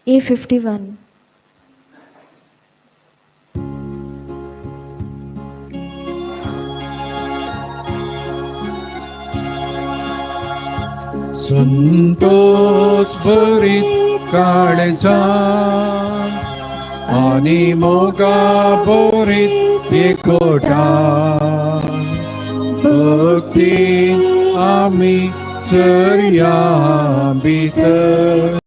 A51. Santosh भरीत काळजा आनी मोगा भरीत एकवटा भक्ती आमी चरया भितर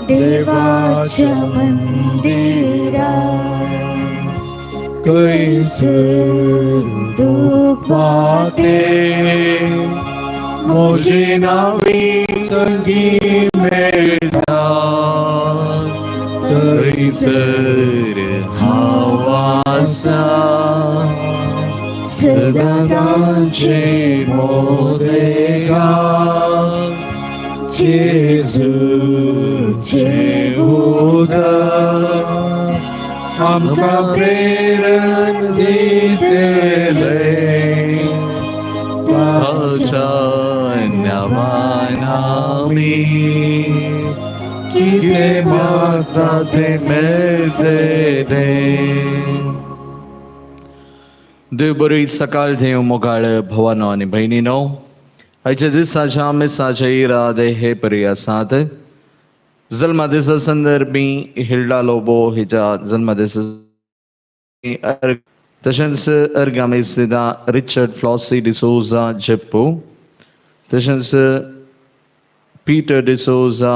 देवाच्या मंदिरा कैसर दुखवाते मोजे नावी संगी मेळटा थंयसर हांव आसा सदां तांचे मोदेगा जेजूचें उदक आमकां प्रेरण दितलें ताच्या नांवान आमी कितें मागता तें मेळटलें. देव बरी सकाळ देव मोगाळ भवानो आनी भयणीनो, आयच्या दिसाच्या मिसाचे इरादे हे परी आसात. जल्मदिसा संदर्भी हिल्डा लोबो हिच्या जल्मदिसा, तशेंच अर्गामेसिदा रिचर्ड फ्लॉसी डिसोजा जेप्पू, तशेंच पीटर डिसोजा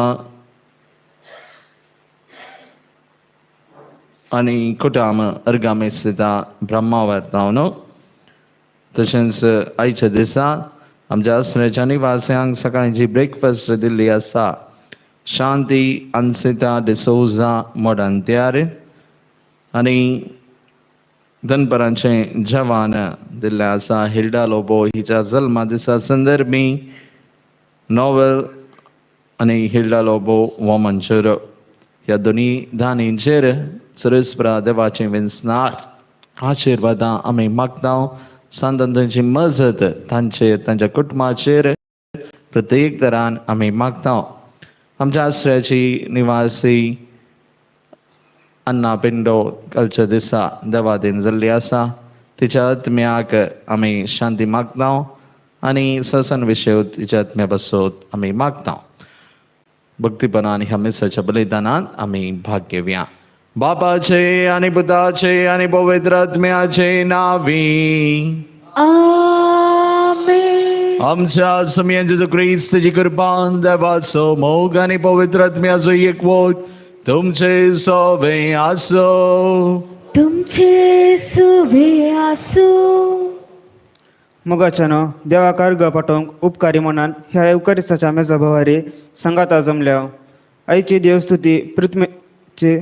आनी कुटाम अर्गामेसिदा ब्रह्मावर्तावनो. तशेंच आयच्या दिसा आमच्या आसऱ्याच्या निवास्यांक सकाळची ब्रेकफास्ट दिल्ली आसा. शांती अन्सिता डिसोजा मोडांत्यार आनी दनपरांचें जेवण दिल्लें आसा. हिल्डा लोबो हिच्या जल्मा दिसा संदर्भी नॉवेल आनी हिल्डा लोबो वॉमनचर ह्या दोनी दानींचेर सुरेसप्रा देवाचें विन्सनार आशिर्वादां आमी मागता. सांतांची मजत तांचेर तांच्या कुटुंबाचेर प्रत्येक तरान आमी मागता. आमच्या आश्रयाची निवासी अन्ना पिंडो कालच्या दिसा देवादीन जाल्ली आसा. तिच्या आत्म्याक आमी शांती मागता आनी ससन विशय तिच्या आत्म्या पासत आमी मागता. भक्तीपणान ह्या मिसाच्या बलिदानान आमी भाग घेवया. बापाचे आनी पुताचे आनी पवित्र आत्म्याचे नावी आमेन. आमच्या स्वामी जेजू क्रिस्ताची कृपा, देवाचो मोग आनी पवित्र आत्म्याचो एकवट तुमचे सवे आसो. तुमचे सुवे आसो. मोगाच्यानो देवाक अर्घ पाठोवंक उपकारी मनान ह्या येवकारिस्ताच्या मेजा भवारी संगाता जमल्या. आईची देवस्तुती पृथ्वीची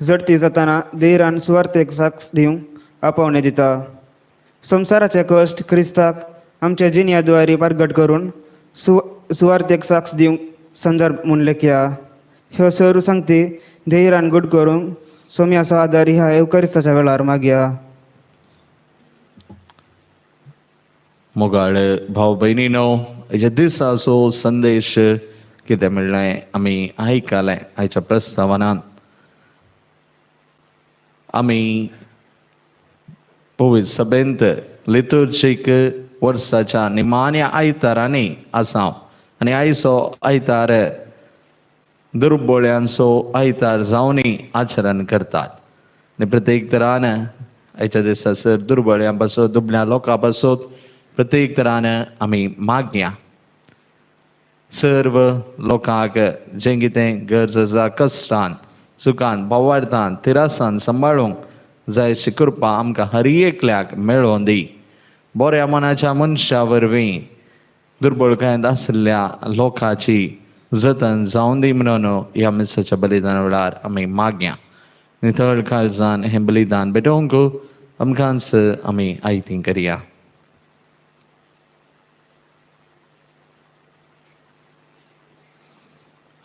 जडती जाताना धैरान सुवार्थेक साक्ष दिवंक आपोवणें दिता. संवसाराचे कश्ट क्रिस्ताक आमच्या जिणयाद्वारी परगट करून सुवार्थेक साक्ष दिवंक संदर्भ म्हूण लेखया. ह्यो सर्व सांगती धैरान गुड करूंक सोम्याचो आदार ह्या येवकारिस्ताच्या वेळार मागया. मोगाळ भाव भयणीनो, हेच्या दिसाचो संदेश कितें म्हणलें आमी आयकलें. आयच्या प्रस्तावनान आमी पवित्र सभेंत लितुर्जीक वर्साच्या निमाण्या आयतारांनी आसा आनी आयचो आयतार दुर्बोळ्यांचो आयतार जावनी आचरण करतात. आनी प्रत्येक तरान आयच्या दिसा सर दुर्बळ्यां पासत दुबळ्या लोकां पासत प्रत्येक तरान आमी मागया. सर्व लोकांक जें कितें गरज आसा कश्टान सुखान भावार्थान तिरासान सांबाळूंक जाय अशी कृपा आमकां हर एकल्याक मेळोवन दी. बऱ्या मनाच्या मनशा वरवीं दुर्बळकायेंत आशिल्ल्या लोकांची जतन जावन दी म्हणून ह्या मिसाच्या बलिदाना वेळार आमी मागया. नितळ काळजान हें बलिदान भेटोवंक आमकांच आमी आयती करया.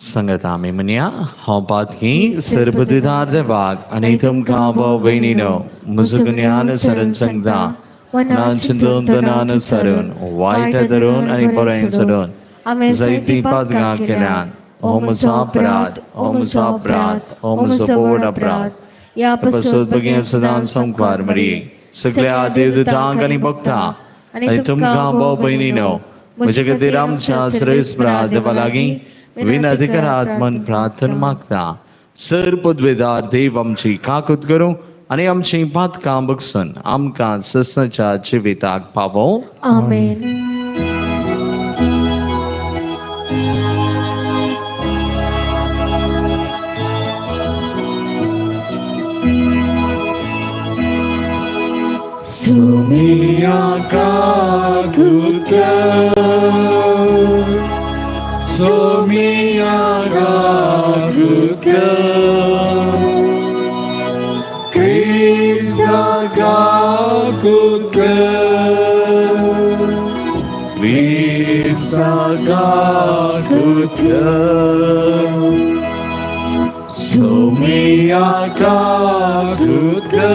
संगत आमी म्हणया, हांव पातकी सरबुद्धिदार देवाक आनी तुमकां भाव भयणीनो म्हजो गुन्यांव सरून सांगता. मनान चिंतून तनान सरून वायट धरून आनी बरें सोडून जायतीं पातकां केल्यान. हो म्हजो अपराध, हो म्हजो अपराध, हो म्हजो व्हड अपराध. ह्या पासून भगिनी सदां संकवार मरिये, सगळ्या देवदूतांक आनी भक्तां आनी तुमकां भाव भयणीनो म्हजे खातीर आमच्या सर्वेस्परा देवा लागीं विनंती करात मन प्रार्थना मागता. सर पदवेदार देव आमची काकूत करूं आनी आमची पातकां बगसून आमकां ससनाच्या जिविताक पावोवं. आमेन. Sumia kakuta, Sumia kakuta, Krista kakuta, Krista kakuta, Sumia kakuta,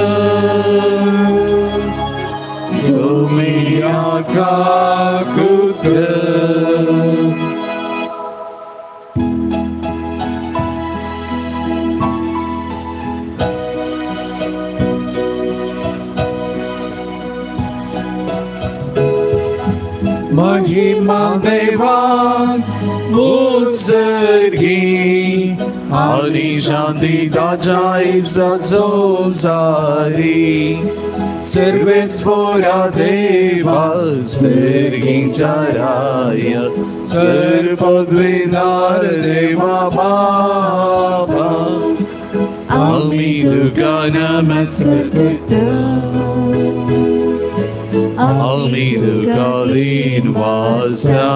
Sumia kakuta. महिमा देवान मुसर्गी आणि शांती ताच्या संसारी सर्वेस्वरा देवा सर्गीच्या राय सर्वद्विदार देवा बाबा आम्ही तुका नमस्कार करता, आम्ही तुका दिनवासा.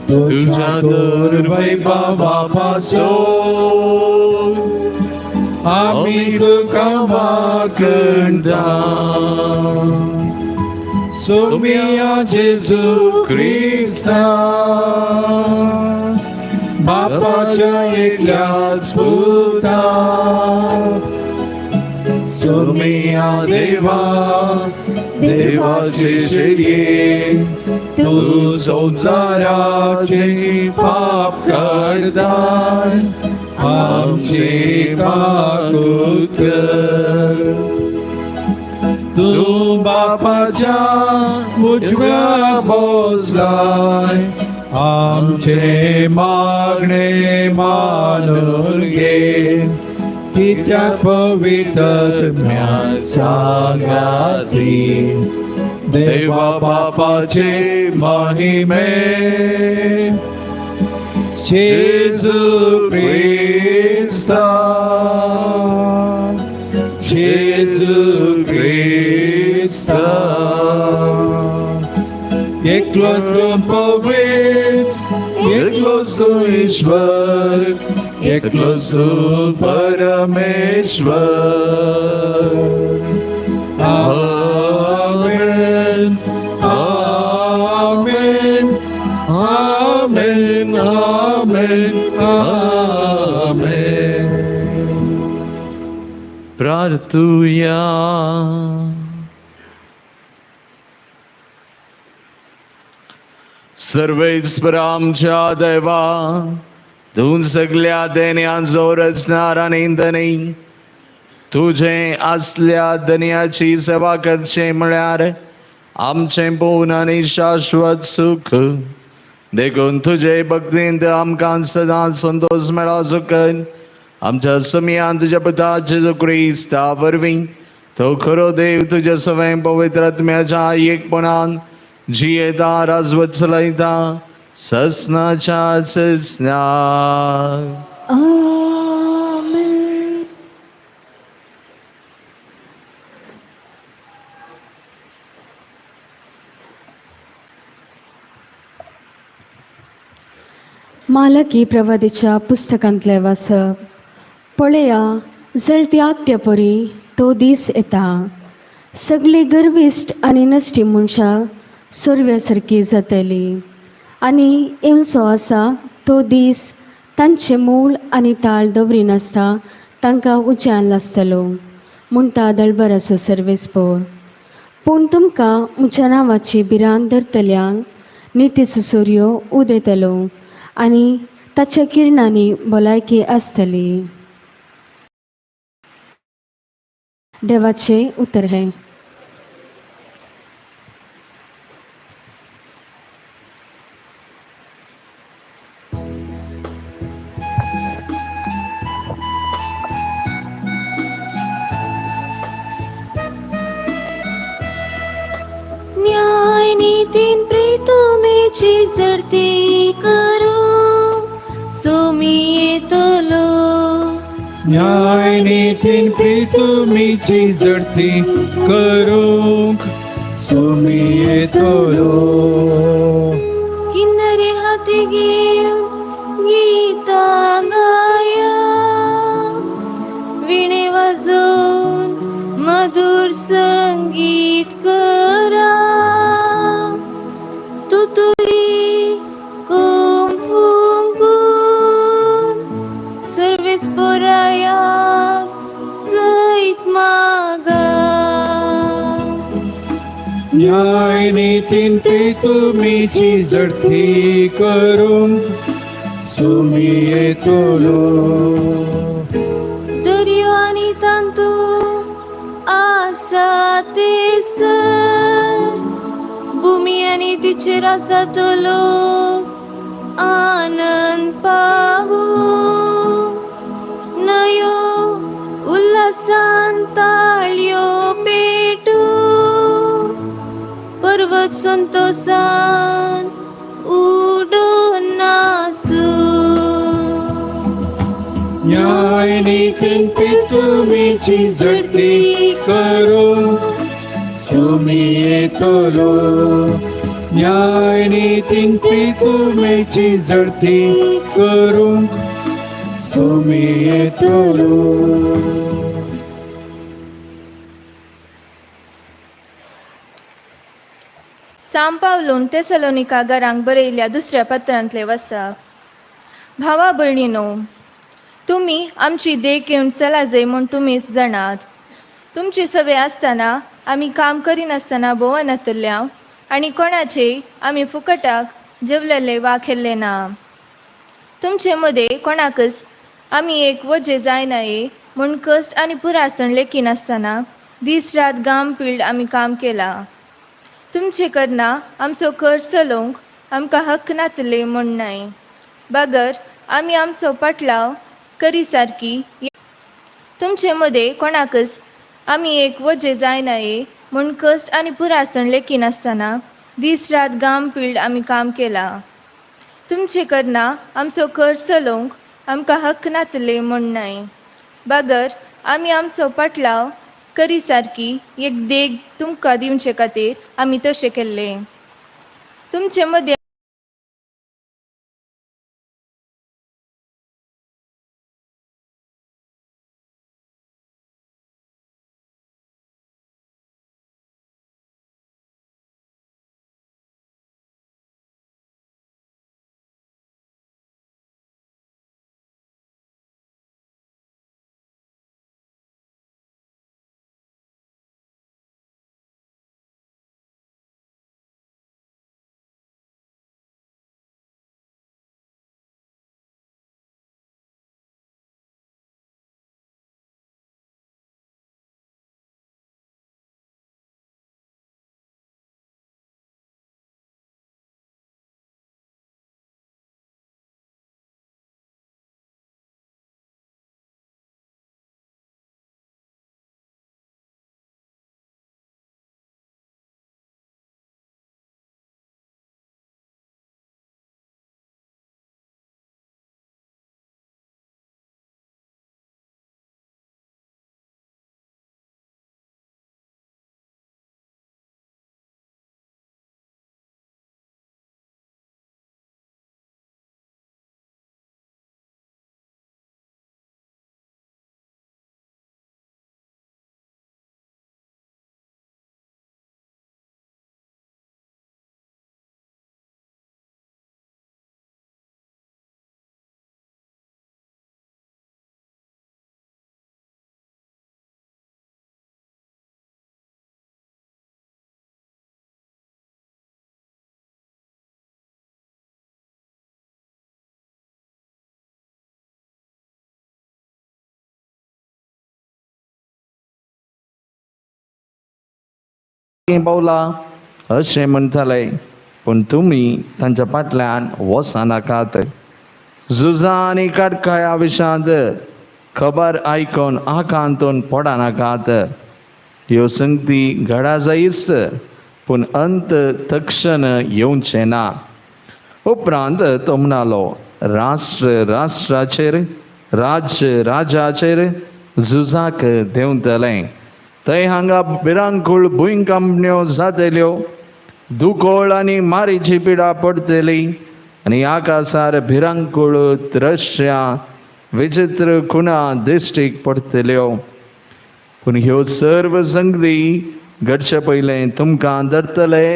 तुझ्या दुर्वैभवापासून आम्ही तुका मागता. सुमिया जेजू क्रिस्ता बापाच्या एकल्याच पुता, सुमिया देवा देवाचे शेरये तू संसाराचे पाप करदार आमचे काकूत कर. तू बापाच्या उजव्या बसलाय आमचे मागणे मानून घे, कित्याक पवित्र सांगाती देवा बापाचे महिमे जेजू क्रिस्ता, जेजू क्रिस्ता. एकलो पवित्र, एकलो ईश्वर, एकलो परमेश्वर. आमेन, आमेन, आमेन, आमेन, आमेन. प्रार्थुया. सर्वेस्परा आमच्या देवा, तूं सगल्या देण्यांचो रचणार आनी धनी, तुजें आसल्या धनयाची सेवा करचें म्हळ्यार आमचें पूर्ण आनी शाश्वत सुख. देखून तुजे भक्तींत आमकां सदांच संतोश मेळो कर. आमच्या समयान तुज्या पुता जेजू क्रिस्ता वरवीं तो खरो देव तुज्या सवय पवित्र आत्म्याच्या एकपणान जियेता राजवत चलयता ससनाच्या ससना. आमेन. मालकी प्रवादीच्या पुस्तकांतलें वाचप. पळया जळती आगट्या परी तो दीस येता, सगळीं गर्विश्ट आनी नश्टी मनशां सोरव्या सारकी जातली आनी येवचो आसा तो दीस तांचें मूळ आनी ताळ दवरिनासता तांकां उज्यान लासतलो म्हणटा दळबराचो सर्वेस्पोर. पूण तुमकां म्हज्या नांवाची भिरांत धरतल्यांक नितीचो सुर्यो उदेतलो आनी ताच्या किरणांनी भलायकी आसतली. देवाचें उतर हें. न्याय नीतीन प्रीतमेची झडती करूं सोमी येतलो. न्याय नीतीन प्रीतमेची झडती करूंक सोमी येतलो. किन्नरे हाती घेवन गीतां गाया, विणे वाजोवन मधुर संगीत करा. तुतुरी कोम फुंकून सर्वेस पोरायाक सयत मागा. न्याय नीतीन प्रीतमेची झडती करूंक सोमी येतलो. दर्यो आनी तांतू आसा ते सर, भुमी आनी तिचेर आसा तो लोक आनंद पावू. न्हंयो उल्हासान ताळयो पेटू, पर्वत संतोसान उडून नासू. न्याय नीतीन प्रीतमेची झडती करूंक सोमी येतलो. न्याय नीतीन प्रीतमेची झडती करूंक सोमी येतलो. सांव पावलून तेसलोनिका घरांक बरयल्ल्या दुसऱ्या पत्रांतले वसा. भावा भयणीनो, तुमी आमची देख घेवन चला जाय म्हूण तुमीच जाणात. तुमची सवय आसतना आमी काम करिनासतना भोंवनातल्या आनी कोणाचेय आमी फुकटाक जेवलेले वा खेल्ले ना. तुमचे मदें कोणाकच आमी एक वजें जायनाये म्हूण कश्ट आनी पुरासण लेखिनासतना दीस रात गाम पिल्ड आमी काम केलां. तुमचे करना आमचो खर्च चलोवंक आमकां हक्क नातले म्हूण न्हय, बगर आमी आमचो पाटलाव करी सारकी. तुमचे मदें कोणाकच आमी एक वजें जायनाये म्हूण कश्ट आनी पुरासण लेखिनासतना दीस रात गाम पिल्ड आमी काम केलां. तुमचे करना आमचो खर्च चलोवंक आमकां हक्क नातले म्हूण न्हय, बगर आमी आमचो पाटलाव करी सारकी एक देख तुमकां दिवचे खातीर आमी तशें केल्लें. तुमचे मदें लागीं पावला अशें म्हणटाले, पूण तुमी तांच्या फाटल्यान वचनाकात. झुजां आनी काटकाया विशांत खबर आयकून आकांतून पडनाकात. ह्यो संगती घडा जायच, पूण अंत तक्षण येवचें ना. उपरांत तो म्हणालो, राष्ट्र राष्ट्राचेर, राज्य राजाचेर झुजाक देंवतलें. थंय हांगा भिरांकूळ भुंयकांपण्यो जातल्यो, दुकोळ आनी मारीची पिडा पडटली आनी आकाशार भिरांकूळ दृश्यां, विचित्र खुणा दिश्टीक पडटल्यो. पूण ह्यो सर्व संगती घडचे पयलें तुमकां धरतले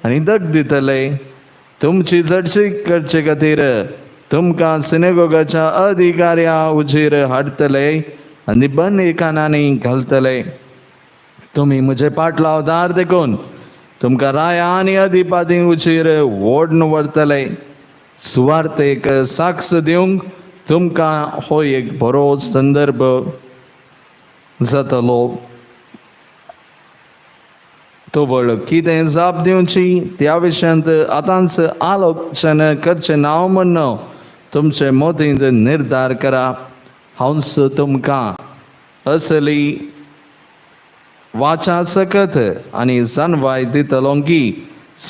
आनी दग दितले. तुमची चडशीक करचे खातीर तुमकां सिनेगोगाच्या अधिकाऱ्या उजीर हाडटले आनी बंदखानांनी घालतले. तुमी म्हजे पाटलावदार देखून तुमकां राया आनी अधिपाती उजीर ओडून व्हरतले. सुवार्तेक साक्ष दिवंक तुमकां हो एक बरो संदर्भ जातलो. तवळ कितें जाप दिवची त्या विशयांत आतांच आलोचन करचें ना म्हण तुमचे मतींत निर्धार करा. हांवच तुमकां असली वाचा सकत आनी जानवाय दितलो की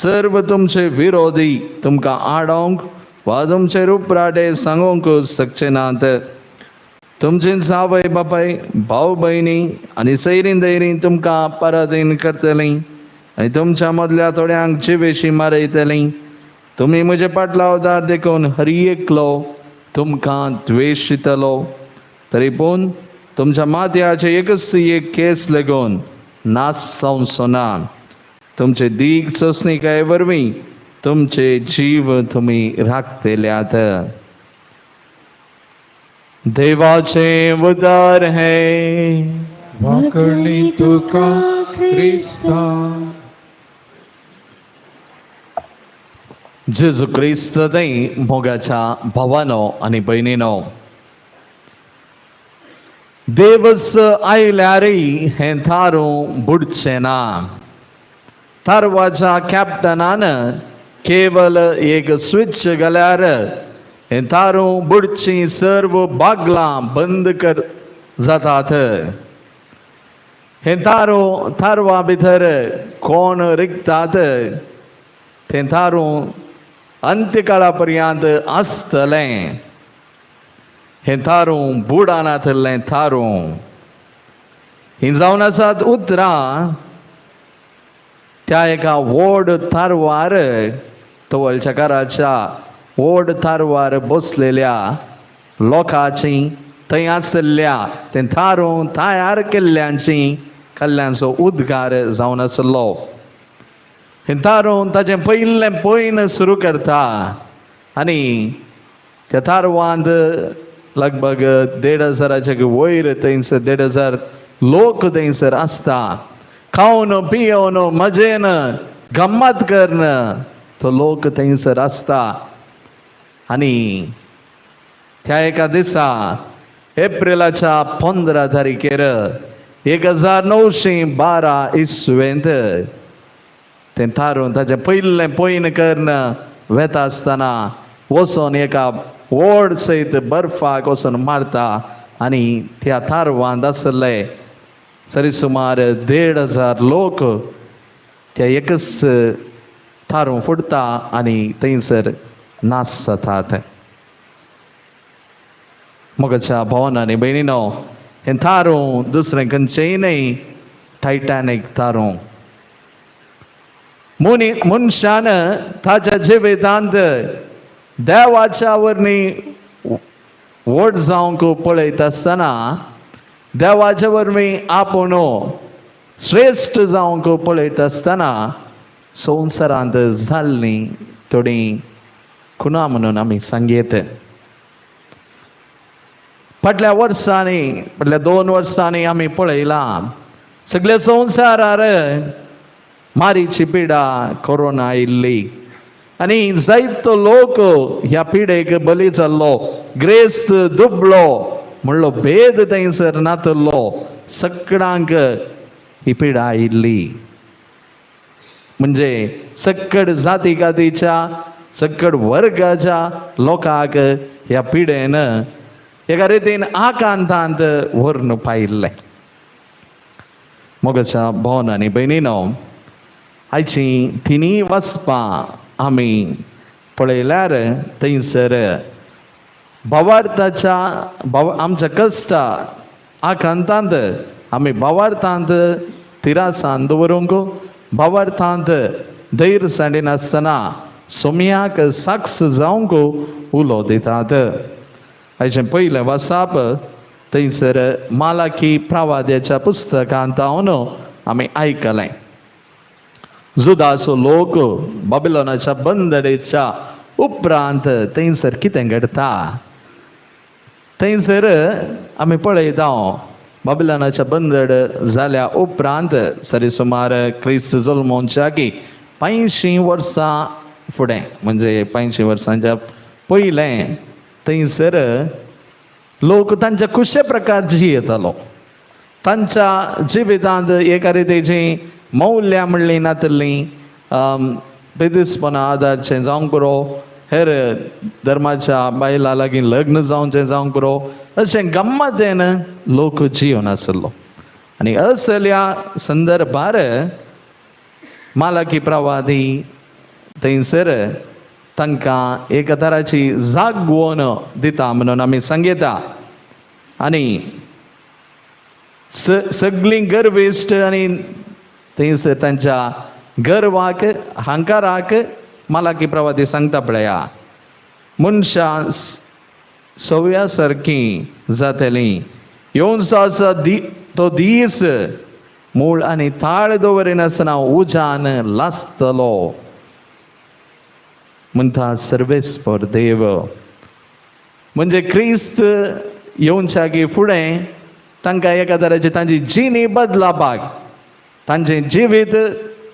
सर्व तुमचे विरोधी तुमकां आडोवंक वा तुमचे रुपराटे सांगूंक शकचे नात. तुमचे आवय बापाय, भाव भयणी आनी सैरीं दैरीं तुमकां पराधीन करतलीं आनी तुमच्या मदल्या थोड्यांक जिवेशी मारयतलीं. तुमी म्हजे पाटलावदार देखून हर एकलो तुमकां द्वेशितलो. तरी पूण तुमच्या माथ्याचे एकच एक केस लागून नाश जावचो ना. तुमचे दीग सोंसणीकाये वरवीं तुमचे जीव तुमी राखतल्यात. देवाचें उदार हें वाकणी तुका क्रिस्ता. जेजू क्रिस्त थंय मोगाच्या भावानो आनी भयणीनो, देवस आयल्यारय हें थारूं बुडचें ना. थारवाच्या कॅप्टनान केवल एक स्विच घाल्यार हें थारूं बुडचीं सर्व बागलां बंद कर जातात. हें थारूं थारवा भितर कोण रिगतात तें थारूं अंत्यकाळा पर्यंत आसतलें. हें थारूं बुडानातलें थारूं. हीं जावन आसात उतरां त्या एका व्हड थारवार तवलच्या व्हड थारवार बसलेल्या लोकांची, थंय आशिल्ल्या तें थारूं तयार केल्ल्यांची कल्ल्यांचो उद्गार जावन आसलो. हें थारूं ताचें पयलें पयन सुरू करता आनी त्या थारवांत लगभग 1500 वयर थंयसर 1500 लोक थंयसर आसता. खावन पियोवन मजेन गम्मत करून तो लोक थंयसर आसता. आनी त्या एका दिसा एप्रिलाच्या 15 तारखेर 1912 इसवेंत तें थारून ताचें पयलें पयन करून वेता आसतना वचोन एका व्हड सयत बर्फाक वचोन मारता आनी त्या थारवांत आसले सरी सुमार 1500 लोक त्या एकच थारूं फुडटा आनी थंयसर नाश जातात. मोगाच्या भावान आनी भयणीनो, हें थारूं दुसरें खंयचेंय न्हय, टायटॅनीक थारूं. मनशान ताच्या जिवितांत देवाच्या वरवीं व्हड जावंक पळयता आसतना, देवाच्या वरवीं आपूण श्रेश्ठ जावंक पळयता आसतना संवसारांत जाल्लीं थोडीं खुणा म्हणून आमी सांगयत. फाटल्या वर्सांनी, फाटल्या 2 वर्सांनी आमी पळयलां सगल्या संवसारार मारीची पिडा कोरोना आयिल्ली आनी जायतो लोक ह्या पिडेक बली जाल्लो, ग्रेस्त दुबळो म्हणलो भेद थंयसर नातलो, सगळ्यांक ही पिडा आयिल्ली. म्हणजे सक्कड जाती कातीच्या सक्कड वर्गाच्या लोकांक ह्या पिडेन एका रितीन आकांतांत व्हरून पायिल्लें. मोगाच्या भोवन आनी भयणीनो, आयची तिनूय वचपां आमी पळयल्यार थंयसर भावार्थाच्या आमच्या कश्टा आकांतांत आमी भावार्थांत तिरासान दवरूंक, भावार्थांत धैर्य सांडिनासतना सोम्याक साक्ष जावंक उलो दितात. आयचें पयलें वासाप थंयसर मालाकी प्रवाद्याच्या पुस्तकांत हांव आमी आयकलें. जुदाचो लोक बाबिलोनाच्या बंदडेच्या उपरांत थंयसर कितें घडटा थंयसर आमी पळयता. बाबिलोनाच्या बंदड जाल्या उपरांत सरी सुमार क्रिस्त जल्मोवच्या की 85 वर्सां फुडें, म्हणजे 85 वर्सांच्या पयलें थंयसर लोक तांच्या खुशे प्रकार जियेतालो. तांच्या जिवितांत एका रितीची मौल्यां म्हणलीं नातल्लीं, बेदीसपणां आदारचें जावंक पुरो, हेर धर्माच्या बायलां लागीं लग्न जावचें जावंक पुरो, अशें गम्मतेन लोक जिवन आसलो. आनी असल्या संदर्भार मालाकी प्रवादी थंयसर तांकां एका तराची जागवण दिता म्हणून आमी सांगता. आनी सगळीं गर्विश्ट आनी थंयसर तांच्या गर्वाक हांकाराक मालाकी प्रवादी सांगता पळया, मनशां सव्या सारकीं जातलीं, येवचो आसा तो दीस मूळ आनी ताळ दवरिनासतना उज्यान लासतलो म्हणटा सर्वेस्पर देव. म्हणजे क्रिस्त येवच्या फुडें तांकां एका तराची तांची जिणी बदलापाक, तांचें जिवीत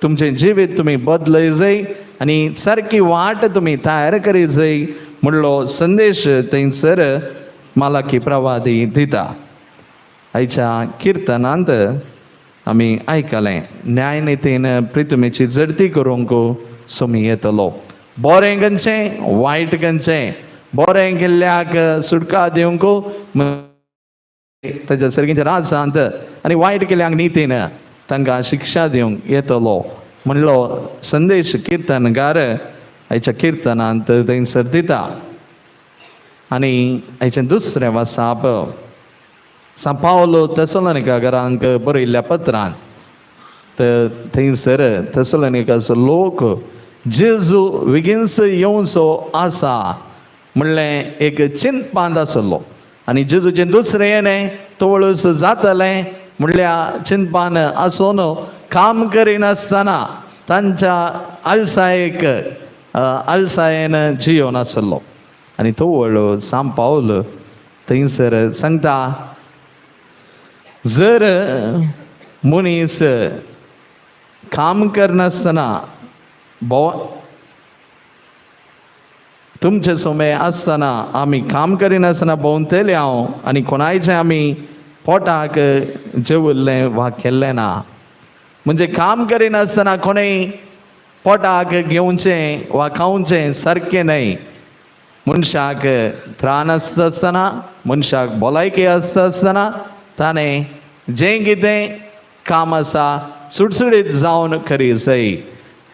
तुमचें जिवीत तुमी बदलय जाय आनी सारकी वाट तुमी तयार करी जाय म्हणलो संदेश थंयसर मालाकी प्रवादी दिता. आयच्या किर्तनांत आमी आयकलें, न्यायनितीन प्रितमेची जडती करूंक सोमी येतलो. बरें खंयचें वायट खंयचें, बरें केल्ल्याक सुटका दिवंक ताच्या सर्गीच्या राजांत आनी वायट केल्ल्यांक नितीन तांकां शिक्षा दिवंक येतलो म्हणलो संदेश किर्तनकार आयच्या किर्तनांत थंयसर दिता. आनी आयचें दुसरें वासाप सांव पावलो तेसलोनिका घरांक बरयल्ल्या पत्रांत, तर थंयसर तेसलोनिकाचो लोक जेजू बेगीनच येवचो आसा म्हणलें एक चिंतपांत आसलो. आनी जेजूचें दुसरें येणें तवळूच जातलें म्हणल्या चिंतपान आसून काम करिनासतना तांच्या आलसायेक आलसायेन जियोन आसलो. आनी तवळ सांव पावल थंयसर सांगता, जर मनीस काम करनासतना तुमचे सोमे आसतना आमी काम करिनासतना भोंवतले हांव आनी कोणायचें आमी पोटाक जेवल्लें वा केल्लें ना. म्हणजे काम करिनासतना कोणेय पोटाक घेवचें वा खावचें सारकें न्हय. मनशाक त्राण आसता आसतना, मनशाक भलायकी आसता आसतना ताणें जें कितें काम आसा सुटसुटीत जावन करी जाय.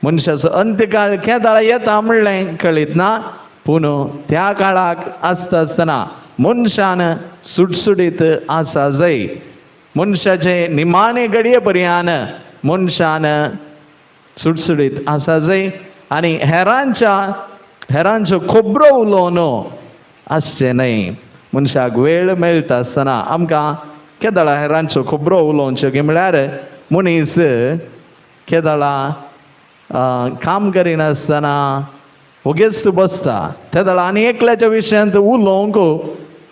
मनशाचो अंत्यकाळ केदाळ येता म्हणलें कळीत ना, पूण त्या काळाक आसता आसतना मनशान सुटसुटीत आसा जाय. मनशाचे निमाणे घडये पर्यान मनशान सुटसुटीत आसा जाय आनी हेरांच्यो खबरो उलोवन आसचें न्हय. मनशाक वेळ मेळटा आसतना आमकां केदळा हेरांच्यो खबरो उलोवच्यो की म्हळ्यार मनीस केदळा काम करिनासतना वगेच बसता तेदळा आनी एकल्याच्या विशयांत उलोवंक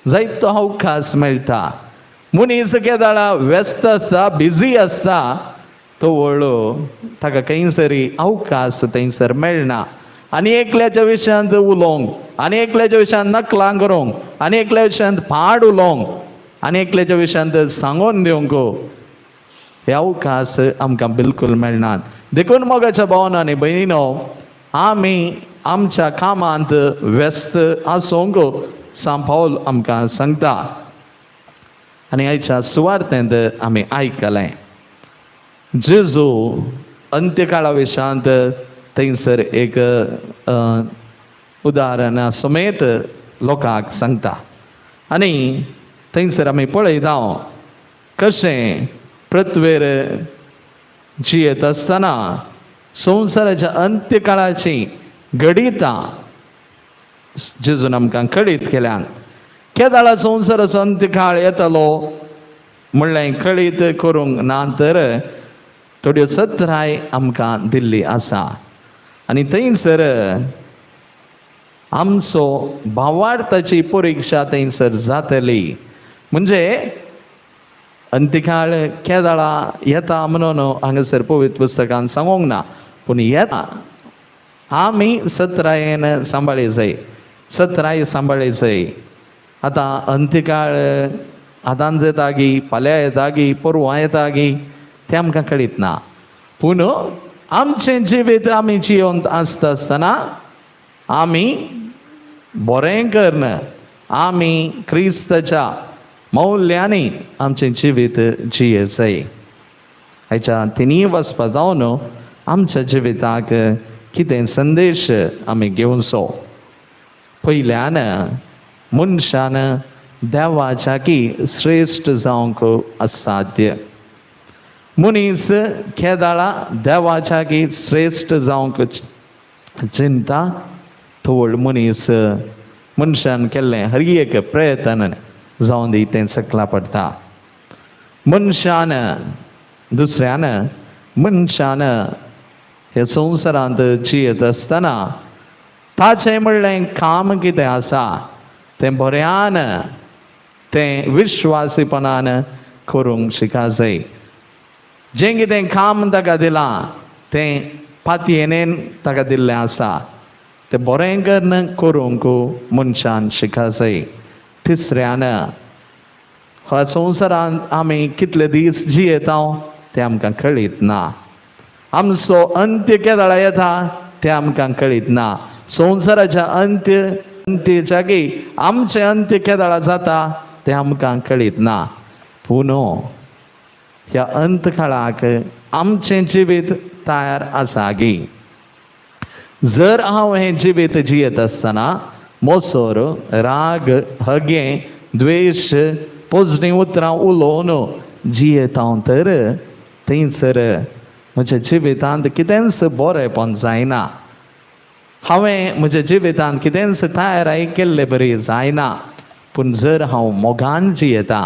जायतो अवकाश मेळटा. मनीस केदळा व्यस्त आसता, बिजी आसता, तो व्हडलो ताका खंयसरी अवकाश थंयसर मेळना. आनी एकल्याच्या विशयांत उलोवंक, आनी एकल्याच्या विशयांत नकलां करूंक, आनी एकल्या विशयांत पाड उलोवंक, आनी एकल्याच्या विशयांत सांगून दिवंक हे अवकाश आमकां बिलकूल मेळनात. देखून मोगाच्या भावान आनी भयणीनो, आमी आमच्या कामांत व्यस्त आसूंक सांत पावल आमकां सांगता. आनी आयच्या सुवार्थेंत आमी आयकलें जेजू अंत्यकाळा विशांत थंयसर एक उदाहरणा समेत लोकांक सांगता. आनी थंयसर आमी पळयता कशें पृथ्वेर जियेत आसतना संवसाराच्या अंत्यकाळाची घडितां जेजून आमकां कळीत केल्यान. केदाळा संवसाराचो अंत्यकाळ येतलो म्हणलें कळीत करूंक ना तर थोड्यो सत्राय आमकां दिल्ली आसा. आनी थंयसर आमचो भावार्थाची परिक्षा थंयसर जातली. म्हणजे अंत्यकाळ केदाळा येता म्हणून हांगासर पवित्र पुस्तकान सांगूंक ना, पूण येता. आमी सत्रायेन सांबाळी जाय, सत्राय सांबाळी जाय. आतां अंत्यकाळ आतांच येता गी, फाल्यां येता गी, परवां येता गी, तें आमकां कळीत ना. पूण आमचें जिवीत आमी जियोन आसता आसतना आमी बरें करून आमी क्रिस्ताच्या मौल्यांनी आमचें जिवीत जिये जाय. हाच्या तिनूय वचपा जावन आमच्या जिविताक कितें संदेश आमी घेवचो. पयल्यान मनशान देवाच्या की श्रेश्ठ जावंक असाध्य. मनीस केदाळा देवाच्या की श्रेश्ठ जावंक चिंता थोड मनीस मनशान केल्लें हर एक प्रयत्न जावन दी तें सकला पडटा. मनशान दुसऱ्यान मनशान हे संवसारांत जियेत आसतना ताचें म्हणलें काम कितें आसा तें बऱ्यान तें विश्वासीपणान करूंक शिका जाय. जें कितें काम ताका दिलां तें पातयेनेन ताका दिल्लें आसा तें बरें करून करूंक मनशान शिका जाय. तिसऱ्यान ह्या संवसारांत आमी कितले दीस जियेता तें आमकां कळीत ना. आमचो अंत्य केदाळा येता तें आमकां कळीत ना. संवसाराच्या अंत्यच्या की आमचें अंत्य केदाळा जाता तें आमकां कळीत ना. पूण ह्या अंतकाळाक आमचें जिवीत तयार आसा गी. जर हांव हें जिवीत जियेत आसतना मोसोर, राग, हगें, द्वेश, पोजणी उतरां उलोवन जियेता हांव तर थंयसर म्हज्या जिवितांत कितेंच बरेंपण जायना. हांवें म्हज्या जिवितांत कितेंच तयाराय केल्ले बरी जायना. पूण जर हांव मोगान जियेता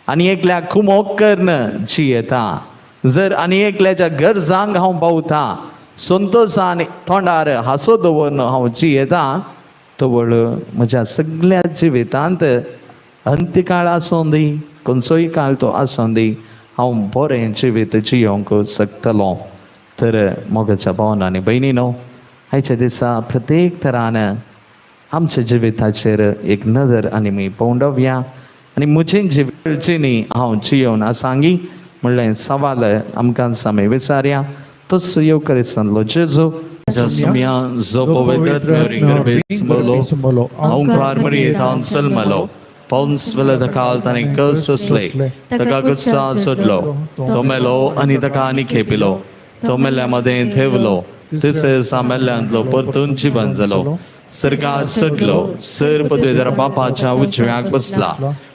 आनी एकल्याक खुमोग करून जियेता, जर आनी एकल्याच्या गरजांक हांव पावता, संतोशान तोंडार हांसो दवरून हांव जियेता, तवळ म्हज्या सगळ्या जिवितांत अंत्यकाळ आसूं दी, खंयचोय काळ तो आसूं दी, हांव बरें जिवीत जियोंक शकतलो. तर मोगाच्या भावान आनी भयणीनो, आयच्या दिसा प्रत्येक तरान आमच्या जिविताचेर एक नदर आनी मी पळोवया आनी म्हजें जिवीत हांव जियोवन आसांगी म्हणलें सवाल आमकां आमी विचारया. तसो येवकरिस्तांतलो जेजू जो पवित्र ओंकार मरियेतान जल्मलो, पौन्स काल ताणें कस सोंसले, ताका गुस्सा सोडलो, तो मेलो आनी ताका आनी खेपिलो, तो मेल्या मदें थेवलो, तिसरे दिसा मेल्ल्यांतलो परतून जिवन जालो, सर्गात चडलो, सर पदवेदार बापाच्या उजव्याक बसला,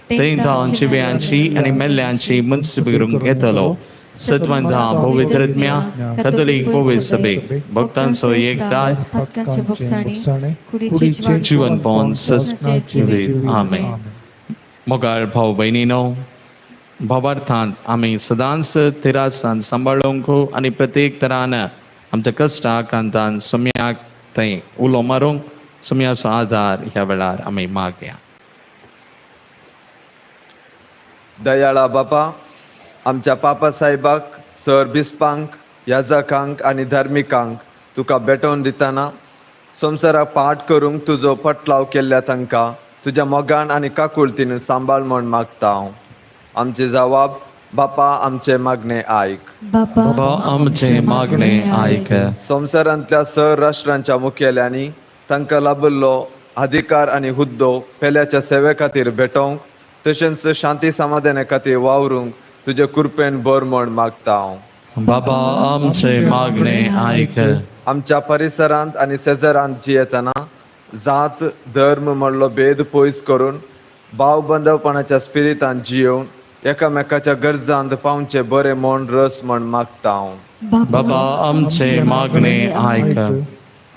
थंय तावन जिव्यांची आनी मेल्ल्यांची मनसुबी करूंक येतलो. सत्वंता पवित्रज्ञा कथोलीक पवित्र सभेक भक्तांचो एकताय जीवन पावन सजीव. आमेन. मोगाळ भाव भयणीनो, भावार्थान आमी सदांच तिरासान सांबाळूंक आनी प्रत्येक तरान आमच्या कश्टाक कांतान सम्याक थंय उलो मारूंक सम्याचो आदार ह्या वेळार आमी मागया. दयाळा बापा, आमच्या पापा साहेबाक, सर बिस्पांक, याजकांक आनी धार्मिकांक तुका भेटोवन दितना संवसाराक पाठ करूंक तुजो पटलाव केल्ल्या तांकां तुज्या मोगान आनी काकुळतीन सांबाळ म्हण मागता हांव. आमचे जवाब बापा आमचे मागणे आयक. बाबा आमचे मागणे आयक. संवसारांतल्या सर राष्ट्रांच्या मुखेल्यांनी तांकां लाबिल्लो अधिकार आनी हुद्दो पेल्याच्या सेवे खातीर भेटोवंक तशेंच शांती समाधाना खातीर वावरूंक तुजे कृपेन भर म्हण मागता हांव. बाबा आमचे मागणे आयक. आमच्या परिसरांत आनी शेजारांत जियेतना जात धर्म म्हणलो भेद पयस करून भाव बंधवपणाच्या स्पिरितान जियोवन एकामेकाच्या गरजांत पावचें बरें म्हण रस म्हण मागता हांव. बाबा आमचे मागणे आयक.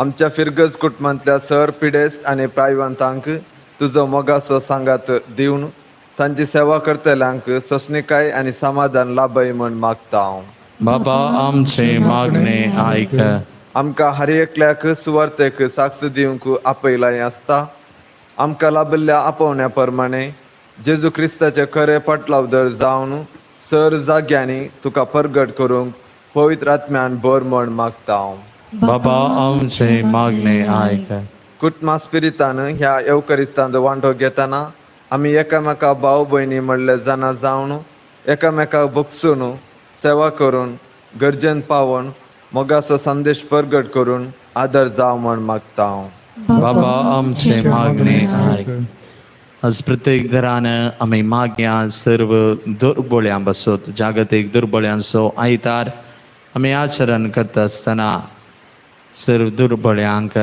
आमच्या फिरगज कुटुंबांतल्या सर पिडेस्त आनी प्रायवंतांक तुजो मोगाचो सांगात दिवन तांची सेवा करतल्यांक सोंसणीकाय आनी समाधान लाभय म्हण मागता हांव. बाबा आमचे मागणे आयक. आमकां हर एकल्याक सुवार्तेक साक्ष दिवंक आपयलाय आसता. आमकां लाबिल्ल्या आपोवण्या प्रमाणे जेजू क्रिस्ताचे खरे पटलावदर जावन सर जाग्यांनी तुका परगट करूंक पवित्र आत्म्यान भर म्हण मागता हांव. बाबा आमचे मागणे आयक. कुटुंबा स्पिरितान ह्या येवकरिस्तांत वांटो घेतना आमी एकामेका भाव भयणी म्हणले जाणा जावन एकामेकाक बगसून सेवा करून गरजेन पावोवन मोगाचो संदेश परगट करून आदर जाव म्हण मागता हांव. बाबा आमचे मागणे आयक. आज प्रत्येक घरान आमी मागया सर्व दुर्बोळ्यां बसत जागतीक दुर्बोळ्यांचो आयतार आमी आचरण करता आसतना सर्व दुर्बळ्यांक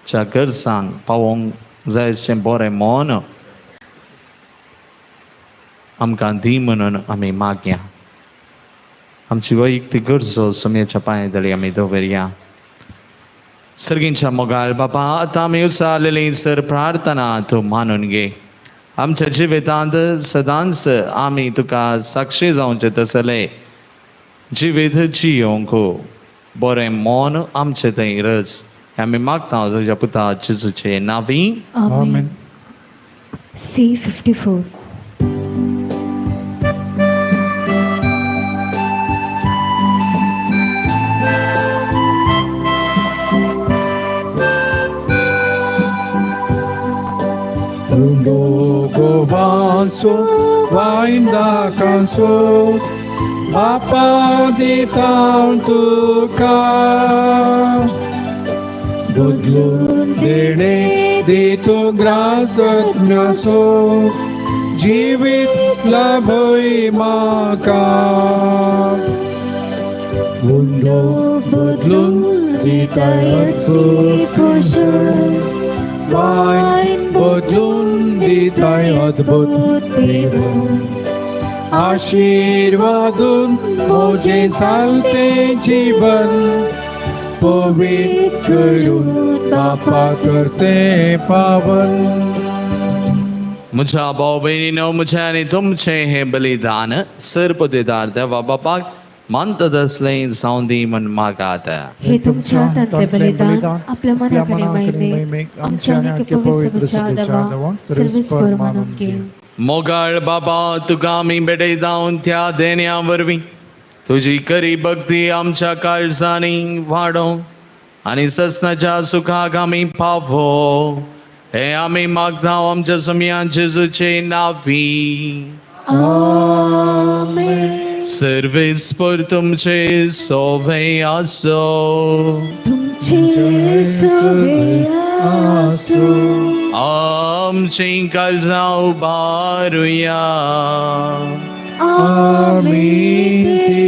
च्या गरजांक पावोवंक जाय अशें बरें मन आमकां दी म्हणून आमी मागया. आमची वैयक्तीक गरजो सुमयेच्या पांय तळी आमी दवरया. सर्गींच्या मोगाळ बापा, आतां आमी उचारलेली सर प्रार्थना तूं मानून घे. आमच्या जिवितांत सदांच आमी तुका साक्षी जावचें तसलें जिवीत जियोवंक बरें मन आमचें थंय रच हें आमी मागता तुज्या पुता जेजूचे नांवी. आमेन. C54. Logo vaso, vainda canso, Bapa di tanto ka. बदलून देणे देतो ग्रासज्ञासो, जिवीत लाभय माका. उंडो बदलून दिताय अद्भुत पोषण, वायन बदलून दिताय अद्भुत देवण. आशीर्वादून मोजे चालते जीवन, पवित्र करून बापा करते पावन. म्हज्या भाव भयणीनो, म्हजें आनी तुमचें हें बलिदान सर्पदेदार देवा बापाक मानतात असलें जावं दी म्हण मागात. हे तुमच्या हातांतलें बलिदान आपल्या मनाकडे महिमेक आमच्या आनी पवित्र देवा सर्वेस्पर मानून घे. मोगाळ बाबा, तुका आमी भेटयता त्या देण्या वरवीं तुजी खरी भक्ती आमच्या काळजांनी वाडोवं आनी ससनाच्या सुखाक आमी पावो हे आमी मागता आमच्या सुमया जेजूचे नांवी. आमेन. सर्वेस्पर तुमचे सोवे आसो. तुमचे सोवे आसो. आमची काळजां उबारुया. आमी ती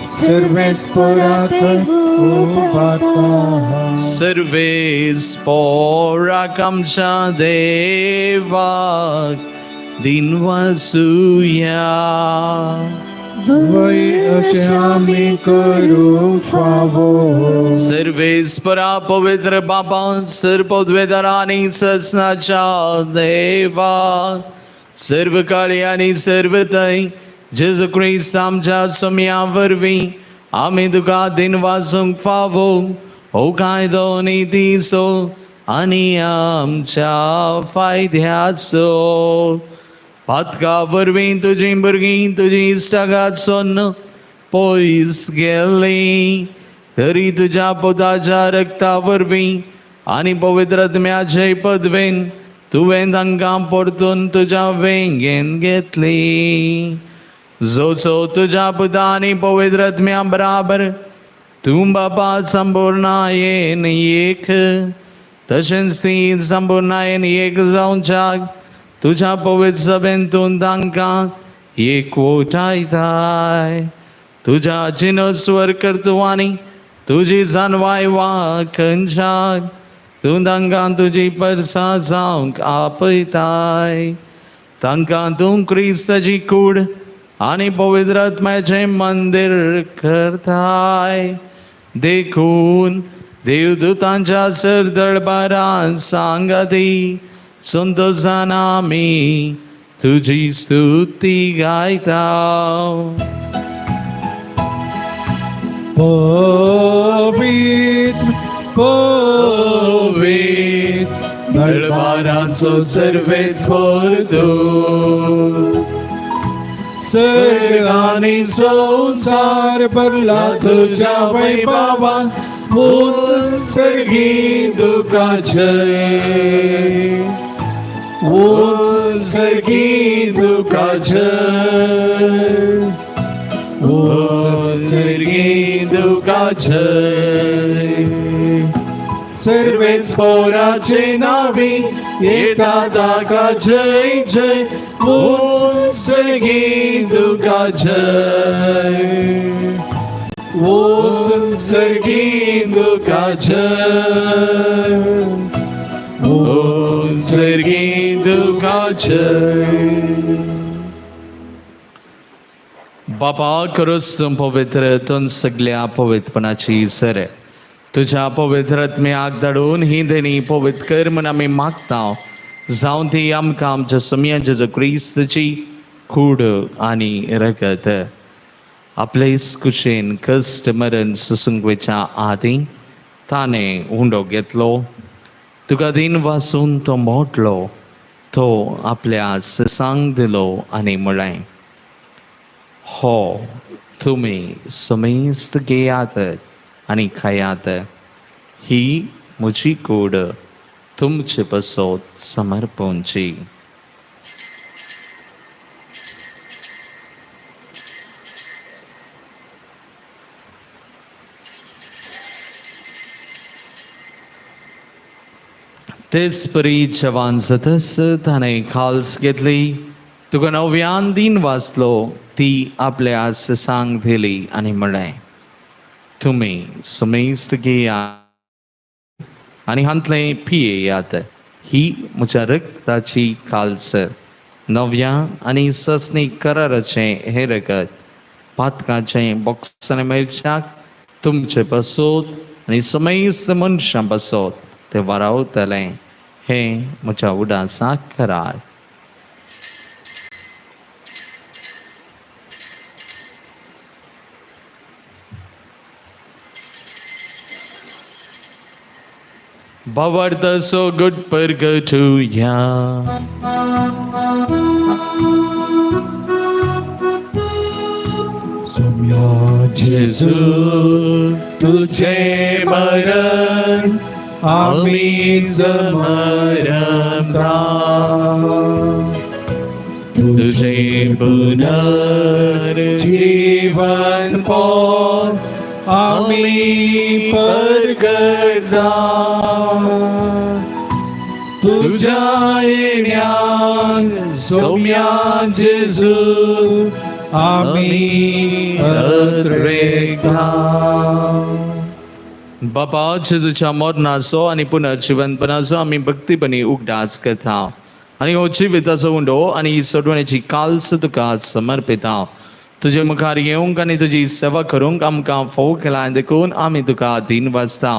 सर्वेस्परात उबारता. सर्वेस्पराक आमच्या देवाक दिनवासुया. वय अशें आमी करूंक फावो. सर्वेस्परा पवित्र बाबा सर्वपदवेदार आनी ससनाच्या देवा सर्व काळी आनी सर्व थंय जेजू क्रिस्त आमच्या सुमया वरवीं आमी तुका दिनवासूंक फावो हो कायदो नितीचो आनी आमच्या फायद्याचो. पातका वरवीं तुजीं भुरगीं तुजी इश्टागात सोन्न पयस गेल्लीं तरी तुज्या पुताच्या रक्ता वरवीं आनी पवित्र आत्म्याचे पदवेन तुवें तांकां परतून तुज्या वेंगेन घेतली. जोचो तुज्या पुता आनी पवित्र आत्म्या बराबर तूं बापा संपूर्णायेन एक तशेंच ती संपूर्णायेन एक जावच्याक तुज्या पवित्र सभेन तूं तांकां एकवटायताय. तुज्या जिनस्वर कर्तुवांनी तुजी जानवाय वाखनशाक तूं तांकां तुजी परसा जावंक आपयताय. तांकां तूं क्रिस्ताची कूड आनी पवित्र आत्म्याचें मंदीर करताय. देखून देवदूतांच्या सरदळबारान सांगाती संतोशान आमी तुजी स्तुती गायता. पवित्र पवित्र दरबाराचो सर्वेस्पर तूं, सर्ग आनी संवसार भरला तुज्या वैभवान, ऊंच सर्गी तुका जय, ऊंच सर्गी तुका जय, ऊंच सर्गी तुका जय. सर्वेस्पराचे नावी येता ताका जय जय, ऊंच सर्गी तुका जय, ऊंच सर्गी तुका जय, ऊंच सर्गी तुका जय. बापा खरोच तूं पवित्र, तूं सगल्या पवित्रपणाची सर. तुज्या पवित्र आत्म्याक धाडून ही देणी पवित्र कर म्हूण आमी मागता. जावं ती आमकां आमच्या सोम्या जेजू क्रिस्ताची कूड आनी रगत. आपलेच कुशेन कश्ट मरण सोसूंक वयच्या आदीं ताणें उंडो घेतलो. तुका दिन वासून तो मोडलो, तो आपल्या ससांक दिलो आनी म्हळें, हो तुमी समेस्त घेयात आनी खायात, ही म्हजी कूड तुमचे पासत समर्पणची. तेच परी जवान जातच ताणें खाल्स घेतली, तुका नव्यान दिन वाचलो, ती आपल्या ससांक दिली आनी म्हळें, तुमी समेस्त घेया आनी हांतलें पियेयात, ही म्हज्या रक्ताची काल्स, नव्या आनी ससनी कराराचें हें रगत, पातकाचें बोक्सांनी मेळच्याक तुमचे पासत आनी समेस्त मनशां पासत तें वारावतलें. हें म्हज्या उडासाक करात. भावार्थ so good परगटुया. सोम्या जेजू तुझे मरण आमी समरता, तुझे पुनर्जीवन पोन आमी परगटता, तुझ्या येण्यान सोम्या जेजू आमी अत्रेकता. बापा जेजूच्या मरणाचो आनी पुनर्जिवनपणाचो आमी भक्तीपणी उगडास करता आनी हो जिविताचो उंडो आनी ही सोडवणेची काल्स तुका समर्पिता. तुजे मुखार येवंक आनी तुजी सेवा करूंक आमकां फोव केला देखून आमी तुका दीन वाचता.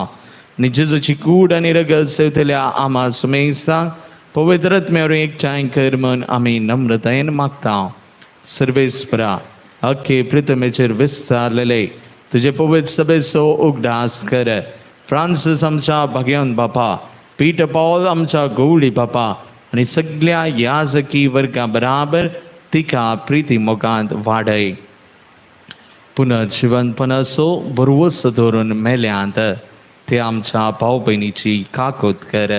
आनी जेजूची कूड आनी रगत सेवतल्या आमा सुमेस्तांक पवित्र आत्म्या वरवीं एकठांय कर म्हूण आमी नम्रतायेन मागता. सर्वेस्परा अख्खे प्रितमेचेर विस्तारलेले तुजे पवित्र सभेचो उगडास कर. फ्रांसीस आमच्या भाग्यवंत बापा, पीटर पॉल आमच्या गवळी बापा आनी सगल्या याजकी वर्गा बराबर तिका प्रिती मोगांत वाडय. पुनर्जिवनपणाचो भरवंसो धरून मेल्यांत ते आमच्या भाव भयणीची काकूत कर.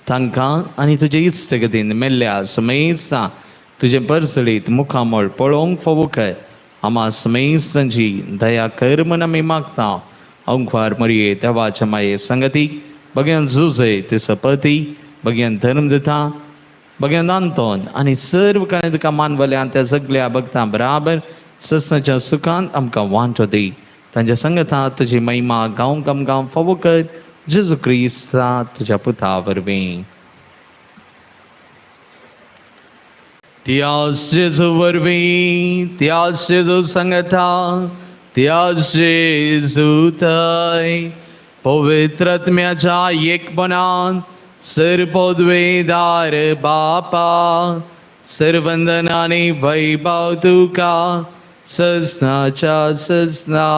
तांकां आनी तुजे इश्टगतीन मेल्ल्या समेस्ता तुजें परसळीत मुखामळ पळोवंक फावो कर. आमा समेस्तांची दया कर म्हूण आमी मागता. अंकवार मरये देवाच्या माये संगती बग्यान जुजय ते सपती बग्यान धर्म दिता बग्यान आंतोन आनी सर्व कांय तुका मानवल्यान त्या सगल्या भक्तां बराबर सस्नाच्या सुखान आमकां वांटो दी. तांच्या संगता तुजी महिमा गांव गांव गांव फावो कर. जेजू क्रिस्ता तुज्या पुता वरवीं. त्याच जेजू वरवीं, त्याच जेजू संगता, त्याच जेजू थंय पवित्र आत्म्याच्या एकपणान सर्वपदवेदार बापा सर्वंदन आनी वैभव तुका सजनाच्या सजना.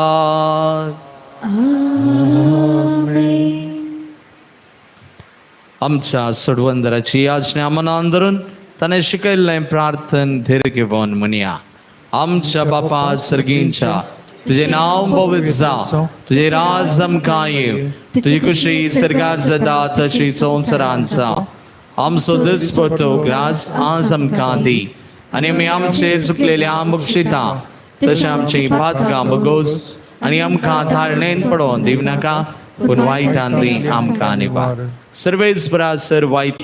आमच्या सोडवंदराची आज्ञा मनान धरून ताणें शिकयल्लें प्रार्थन धीर घेवन म्हणया. आमच्या बापा सर्गींच्या, तुझे नांव पवित्र जावं, तुझे राज आमकां येवं, तुजी खुशी सर्गात जाता तशी संवसारांत जावं. आमचो दिसपट्टो ग्रास आज आमकां दी आनी आमी आमचे चुकलेल्या बक्षिता तशें आमची पातकां बगोस आनी आमकां धारणेन पडोवन दिवं नाका, पूण वायटांतली आमकां निवार. सर्वेच बरा सर वायट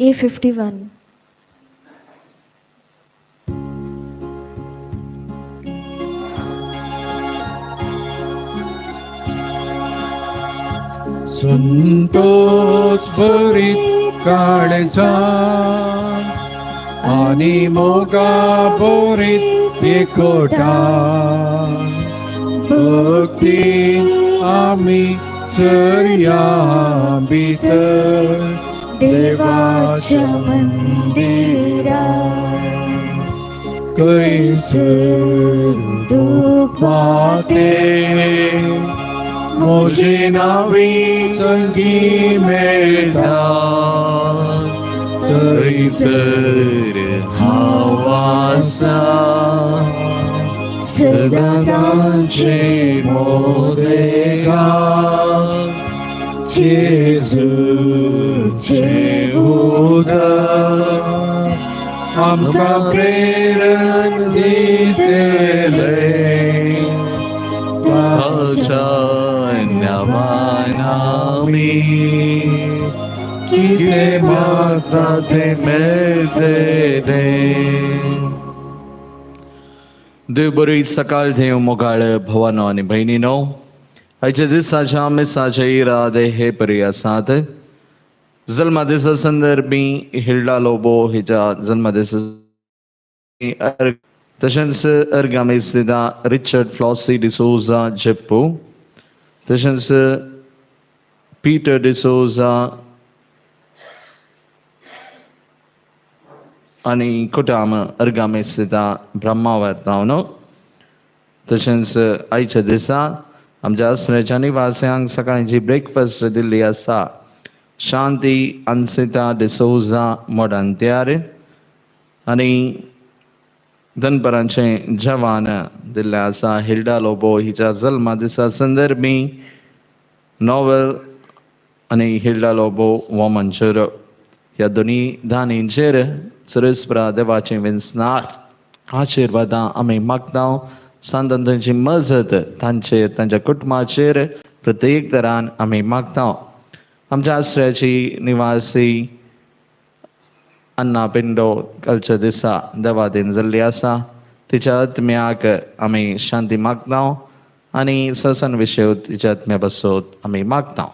A51. संतोष भरीत काळजा आनी मोगा भरीत एकवटा भक्ती आमी चरया भितर देवाच्या मंदिरा कैसर दुखवाते मोजे नावी संगी मेळटा थंयसर हांव आसा सदां तांचे मोदेगा जेजूचें उदक आमकां प्रेरण दितलें ताच्या नांवान आमी कितें मागता तें मेळटलें. देव बरी सकाळ देव मोगाळ भवानो आनी भयणीनो, आयच्या दिसाच्या मिसाचे इरादे हे परी आसात. जल्मदिसा संदर्भी हिल्डा लोबो हिच्या जल्मदिसा तशेंच अर्गामेसिदा रिचर्ड फ्लॉसी डिसोजा जेप्पू, तशेंच पीटर डिसोजा आनी कुटाम अर्गामेसिदा ब्रह्मावर जावन, तशेंच आयच्या दिसा आमच्या आसऱ्याच्या निवास्यांक सकाळची ब्रेकफास्ट दिल्ली आसा. शांती अन्सिता डिसोजा मोडांत्यार आनी दनपरांचें जेवण दिल्लें आसा. हिल्डा लोबो हिच्या जल्मा दिसा संदर्भी नॉवेल आनी हिल्डा लोबो वॉमनचर ह्या दोनी दानींचेर सुरेस्प्रा देवाचें विन्सनार आशिर्वादां आमी मागता. सांतांची मजत तांचेर तांच्या कुटुंबाचेर प्रत्येक तरान आमी मागता. आमच्या आश्रयाची निवासी अन्ना पिंडो कालच्या दिसा देवादीन जाल्ली आसा. तिच्या आत्म्याक आमी शांती मागता आनी ससन विशय तिच्या आत्म्या बसोत आमी मागता.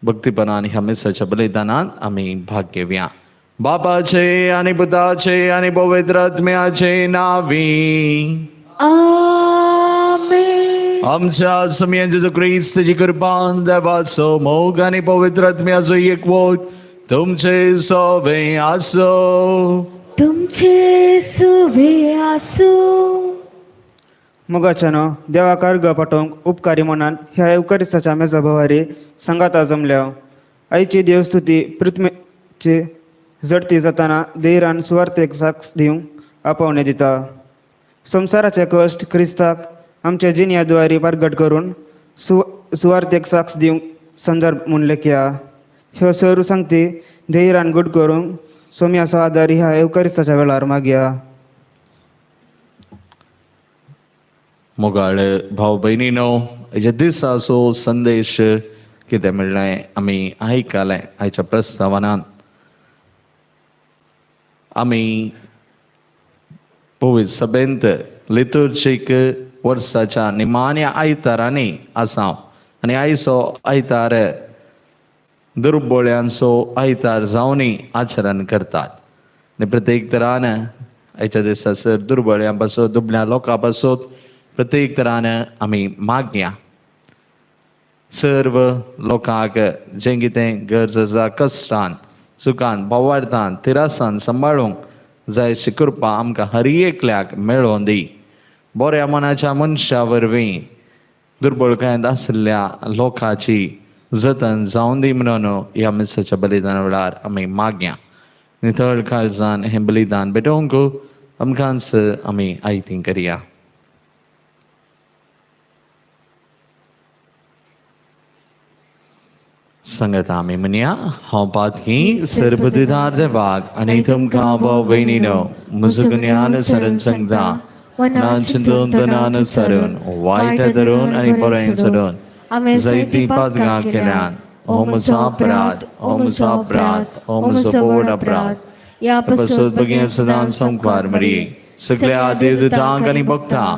भक्तीपणान ह्या मिसाच्या बलिदानान आमी भाग घेवया. बापाचे आनी पुताचे आनी पवित्र आत्म्याचे नांवी आमेन. आमच्या स्वामी जेजू क्रिस्ताची कृपा, देवाचो मोग आनी पवित्र आत्म्याचो एकवट तुमचे सोवे आसो. तुमचे सुवे आसूं. मोगाच्यानो देवाक अर्घ पाठोवंक उपकारी मनान ह्या येवकारिस्ताच्या मेजा भोवारी संगाता जमल्या. आईची देवस्तुती पृथ्वीची जडती जाताना धैर्यान सुवार्थेक साक्ष दिवंक आपोवणें दिता. संवसाराचे कश्ट क्रिस्ताक आमच्या जिणयाद्वारी प्रगट करून सुवार्थेक साक्ष दिवंक संदर्भ म्हूण लेखया. ह्यो सर्व सांगती धैर्यान गुड करूंक सोम्याचो आदार ह्या येवकारिस्ताच्या वेळार मागया. मोगाळ भाव भयणीनो, हेच्या दिसाचो संदेश कितें म्हणलें आमी आयकलें. आयच्या प्रस्तावनान आमी पवित्र सभेंत लितुर्जीक वर्साच्या निमाण्या आयतारांनी आसा आनी आयचो आयतार दुर्बोळ्यांचो आयतार जावनी आचरण करतात. आनी प्रत्येक तरान आयच्या दिसा सर दुर्बळ्यां पासत दुबळ्या लोकां पासत प्रत्येक तरान आमी मागया. सर्व लोकांक जें कितें गरज आसा कश्टान सुखान भावार्थान तिरासान सांबाळूंक जाय अशी कृपा आमकां हर एकल्याक मेळोवन दी. बऱ्या मनाच्या मनशा वरवीं दुर्बळकायेंत आशिल्ल्या लोकांची जतन जावन दी म्हणून ह्या मिसाच्या बलिदाना वेळार आमी मागया. नितळ काळजान हें बलिदान भेटोवंक आमकांच आमी आयती करया. संगत आमी म्हणया, हांव पातकी सर्वदिदार देवाक आनी तुमकां भाव भयणीनो म्हजो गुन्यांव सरण सांगता. मनान चिंतून तनान सरून वायट धरून आनी बरें सोडून जायतीं पातकां केल्यान. हो म्हजो अपराध, हो म्हजो अपराध, हो म्हजो व्हड अपराध. ह्या पासून भगिनी सदां संकवार मरिये, सगळ्या देवदूतांक आनी भक्तां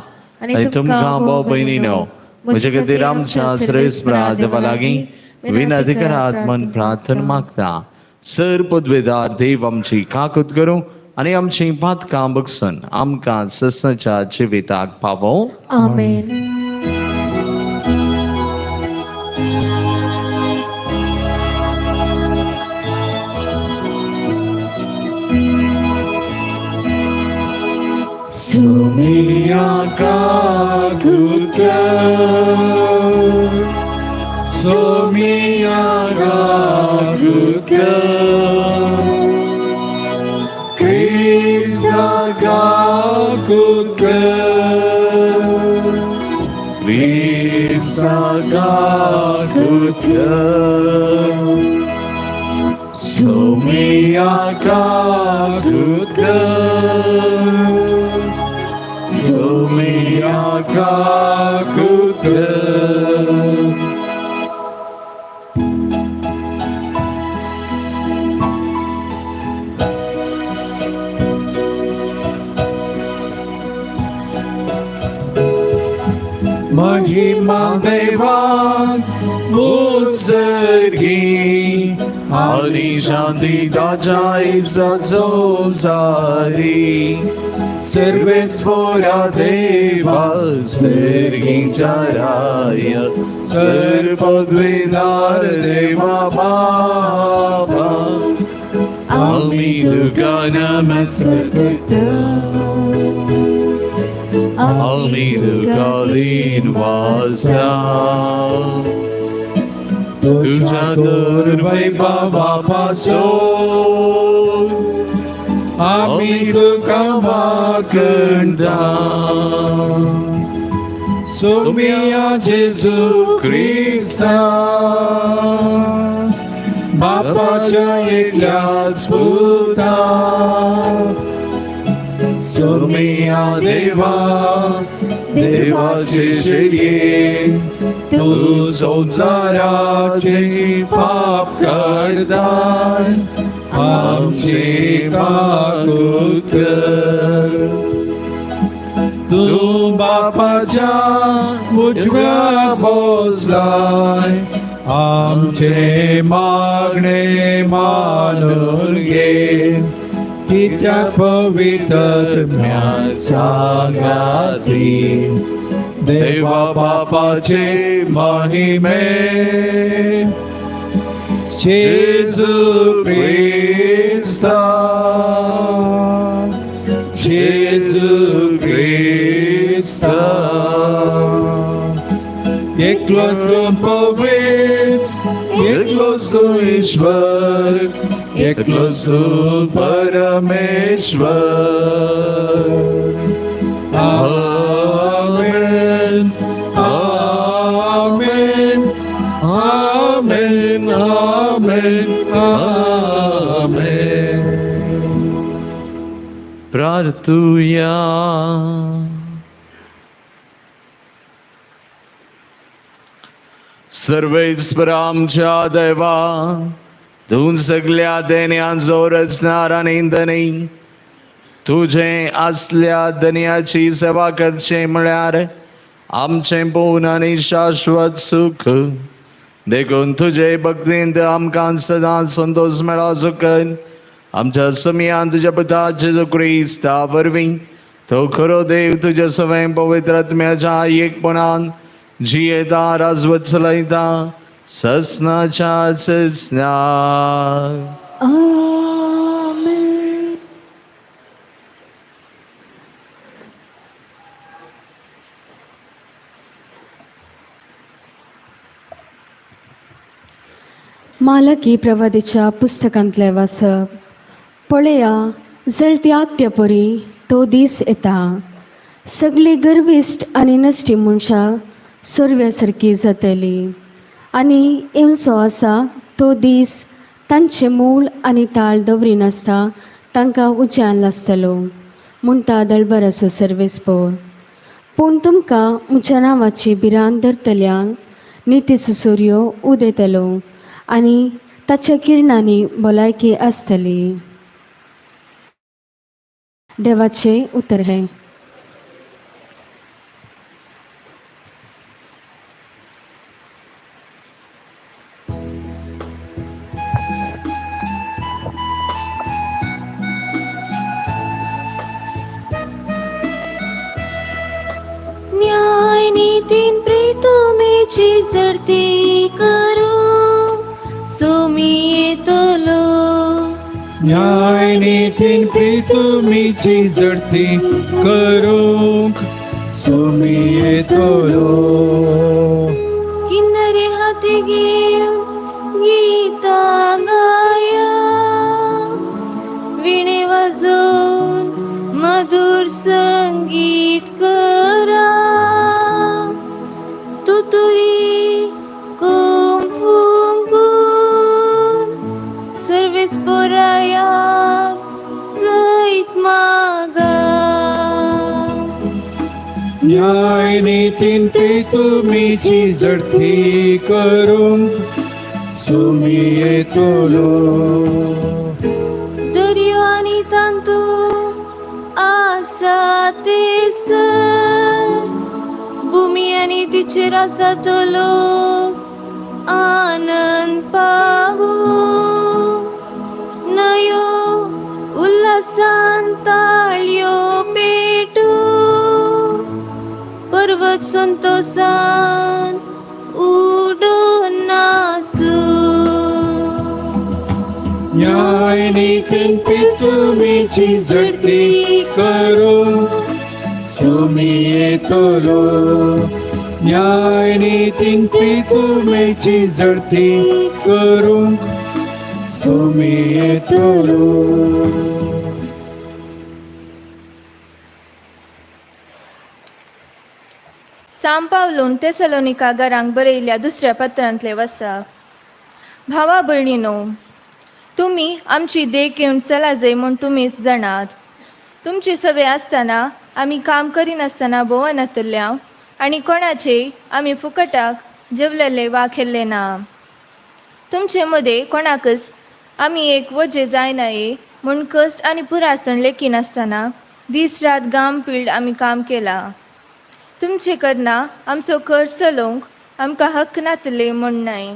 आनी तुमकां भाव भयणीनो म्हजे खातीर आमच्या सर्वेस्परा देवा लागीं विनंती करात मन प्रार्थना मागता. सर पदवेदार देव आमची काकूत करूं आनी आमची पातकां बगसून आमकां सस्नाच्या जिविताक पावोवं. आमेन. Sumia kakutka, Sumia kakutka, Krishna kakutka, Krishna kakutka, Sumia kakutka, Sumia kakutka. Mahima देवान मुसर्गी आणि शांती ताच्या संसारी सर्वेस्वरा देवा सर्गीच्या राय सर पदवीदार देवा बाबा आम्ही तुका नमस्कार करता, आम्ही तुका दिनवासा. तुझ्या दुर्वैभवापासून आम्ही तुका मागता. सुमिया जेजू क्रिस्ता बापाच्या एकल्याच पुता, सुमिया देवा देवाचे शेरये तू संसाराचे पाप करदान आमचे काकूत कर. तू बापाच्या उजव्या बसलाय आमचे मागणे मानून घे, कित्याक पवित्र सांगाती देवा बापाचे महिमे जेजू क्रिस्ता, जेजू क्रिस्ता. एकलो पवित्र, एकलो ईश्वर, एकलो परमेश्वर. आमेन आमेन आमेन आमेन आमेन. प्रार्थुया. सर्वेस्पर आमच्या देवा, तूं सगल्या देण्यांचो रचणार आनी धनी, तुजें आसल्या धनयाची सेवा करचें म्हळ्यार आमचें पूर्ण आनी शाश्वत सुख. देखून तुजे भक्तींत आमकां सदांच संतोश मेळो कर. आमच्या समयान तुज्या पुता जेजू क्रिस्ता वरवीं तो खरो देव तुज्या सवय पवित्र आत्म्याच्या एकपणान जियेता राजवत चलयता ससनाच्या ससना. आमेन. मालकी प्रवादीच्या पुस्तकांतलें वाचप. पळया जळती आगट्या परी तो दीस येता, सगळीं गर्विश्ट आनी नश्टी मनशां सोरव्या सारकी जातली आनी येवचो आसा तो दीस तांचें मूळ आनी ताळ दवरिनासता तांकां उज्यान लासतलो म्हणटा दळबराचो सर्वेस्पोर. पूण तुमकां म्हज्या नांवाची भिरांत धरतल्यांक नितीचो सुर्यो उदेतलो आनी ताच्या किरणांनी भलायकी आसतली. देवाचें उतर हें. न्याय नीतीन प्रीतमेची झडती करूं सोमी येतलो. न्याय नीतीन प्रीतमेची झडती करूंक सोमी येतलो. किन्नरे हाती घेवन गीतां गाया, विणे वाजोवन मधुर संगीत करा. तुतुरी कोम फुंकून सर्वेस पोरायाक सयत मागा. न्याय नीतीन प्रीतमेची झडती करूंक सोमी येतलो. दर्यो आनी तांतू आसा ते सर, भुमी आनी तिचेर आसा तो लोक आनंद पावू. न्हंयो उल्हासान ताळयो पेटू, पर्वत संतोसान उडून नासू. न्याय नीतीन प्रीतमेची झडती करूंक सोमी येतलो. न्याय नीतीन प्रीतमेची झडती करूंक सोमी येतलो. सांव पावलून तेसलोनिका घरांक बरयल्ल्या दुसऱ्या पत्रांतले वसा. भावा भयणीनो, तुमी आमची देख घेवन चला जाय म्हूण तुमीच जाणात. तुमची सवय आसतना आमी काम करिनासतना भोंवनातल्या आनी कोणाचेय आमी फुकटाक जेवलेले वा खेल्ले ना. तुमचे मदें कोणाकच आमी एक वजें जायनाये म्हूण कश्ट आनी पुरासण लेखिनासतना दीस रात गाम पिल्ड आमी काम केलां. तुमचे करना आमचो खर्च चलोवंक आमकां हक्क नातले म्हूण न्हय,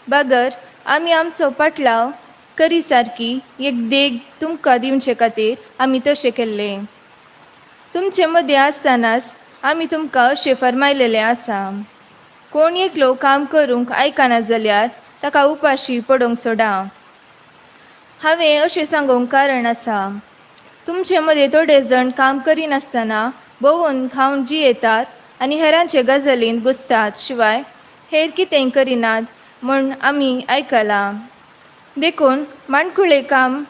बगर आमी आमचो पाटलाव करी सारकी एक देख तुमकां दिवचे खातीर आमी तशें केल्लें. तुमचे मदें आसतनाच आमी तुमकां अशें फर्मायलेलें आसा, कोण एकलो काम करूंक आयकना जाल्यार ताका उपाशी पडोवंक सोडा. हांवें अशें सांगूंक कारण आसा, तुमचे मदें थोडे जाण काम करिनासतना भोंवून खावन जियेतात आनी हेरांचे गजालींत घुसतात शिवाय हेर कितें करिनात म्हूण आमी आयकलां. देखून माणकुळें काम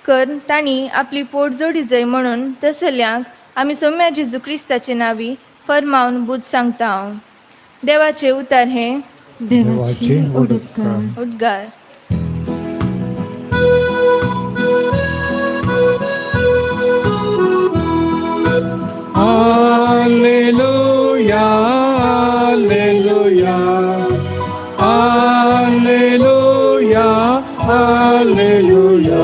कर तांणी आपली पोट जोडी जाय म्हणून तसल्यांक आमी सोम्या जेजू क्रिस्ताचे नांवी फर्मावन बूद सांगता. देवाचें उतर हें. देवाचे उद्गार. उद्गार. Alleluia, alleluia, alleluia, alleluia.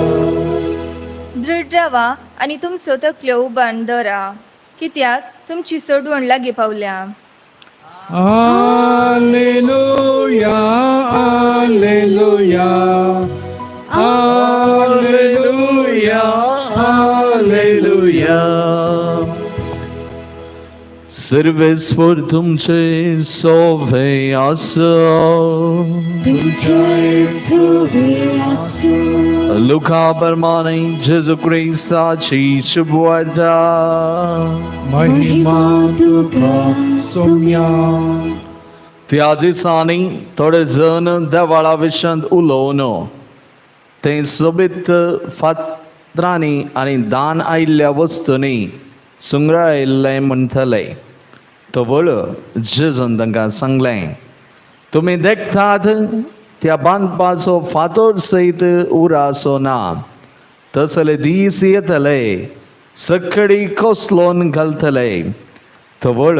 दृढ रावा आनी तुमचो तकल्यो उबान दवरा, कित्याक तुमची सोडवण लागीं पावल्या. Alleluia, alleluia, alleluia, alleluia. सर्वेस्पर तुमचे सोवे आसो. तुमचे सोबे आसूं. लुका प्रमाणे जेजू क्रिस्ताची शुभवार्ता. महिमा तुका सोम्या. त्या दिसांनी थोडे जण देवाळा विशंत उलोवन ते सोबीत फातरांनी आनी दान आयिल्ल्या वस्तूंनी सुंगरायल्लें म्हणटले. तवळ जेजून तांकां सांगलें, तुमी देखतात त्या बांदपाचो फातोर सयत उरासो ना, तसले दीस येतले सकाळी कोसलोन घालतले. तवळ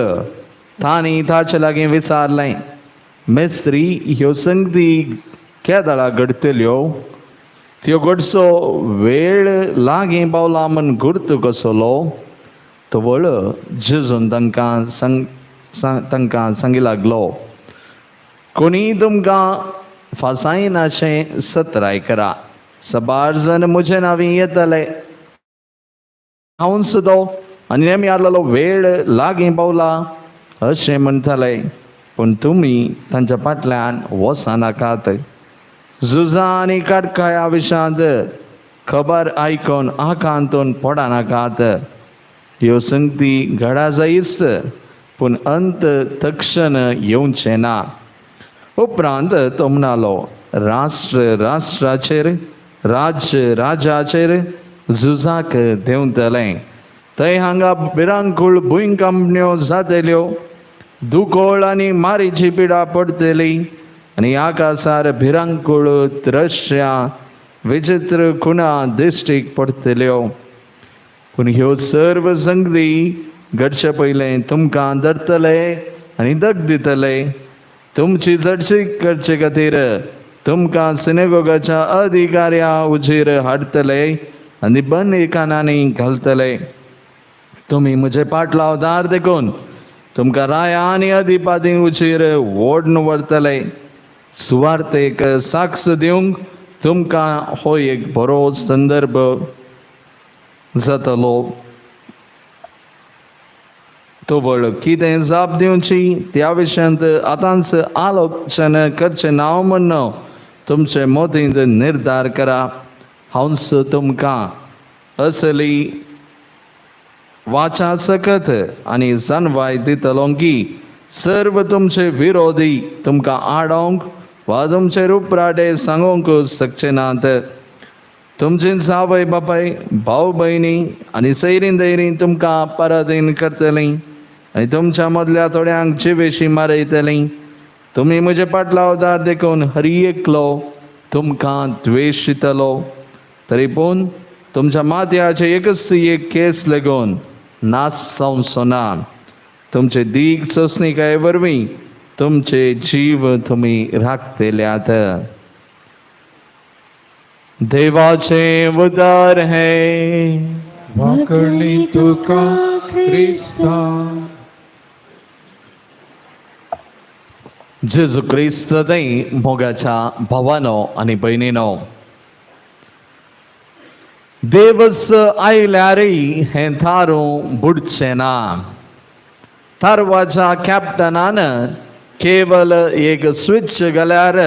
तांणी ताचे लागीं विचारलें, मेस्त्री ह्यो संगती केदळा घडटल्यो त्यो घडचो वेळ लागीं पावला म्हण गुर्त कसलो तवळ जेजून तांकां तांकां सांगी लागलो, कोणी तुमकां फासायनाशें सत्राय करा. सबार जण म्हजे नांवी येतले, हांवच तो आनी नेमी आसलेलो वेळ लागीं पावला अशें म्हणटाले, पूण तुमी तांच्या फाटल्यान वचनाकात. झुजां आनी काटकाया विशांत खबर आयकून आकांतून पडनाकात. ह्यो संगती घडा जायच, पूण अंत तक्षण येवचें ना. उपरांत तो म्हणालो, राष्ट्र राष्ट्राचेर, राज्य राजाचेर झुजाक देंवतलें. थंय हांगा भिरांकूळ भुंयकांपण्यो जातल्यो, दुकोळ आनी मारीची पिडा पडटली आनी आकाशार भिरांकूळ दृश्यां विचित्र खुणा दिश्टीक पडटल्यो. पूण ह्यो सर्व संगती घडचे पयलें तुमकां धरतले आनी दग दितले. तुमची चडशी करचे खातीर तुमकां सिनेगोगाच्या अधिकाऱ्या उजीर हाडटले आनी बंदखानांनी घालतले. तुमी म्हजे पाटलाव दार देखून तुमकां राया आनी अधिपादी उजीर ओडून व्हरतले. सुवार्तेक साक्ष दिवंक तुमकां हो एक बरो संदर्भ जातलो. तवळ कितें जाप दिवची त्या विशयांत आतांच आलोचन करचें नांव म्हण तुमचे मतींत निर्धार करा. हांवच तुमकां असली वाचा सकत आनी जानवाय दितलो की सर्व तुमचे विरोधी तुमकां आडोवंक वा तुमचे रुपराटे सांगूंक शकचे नात. तुमची आवय बापाय, भाव भयणी आनी सैरीं दैरीं तुमकां पराधीन करतलीं आनी तुमच्या मदल्या थोड्यांक जिवेशी मारयतलीं. तुमी म्हजे पाटलावदार देखून हर एकलो तुमकां द्वेशितलो, तरी पूण तुमच्या माथ्याचे एकच एक केस लागून नाश जावचो ना. तुमचे दीग सोंसणीकाये वरवीं तुमचे जीव तुमी राखतल्यात. देवाचें उदार हें वांकणी तुका क्रिस्ता. जेजू क्रिस्त थंय मोगाच्या भावानो आनी भयणीनो, देवस आयल्यारय हें थारूं बुडचें ना. थारवाच्या कॅप्टनान केवल एक स्विच घाल्यार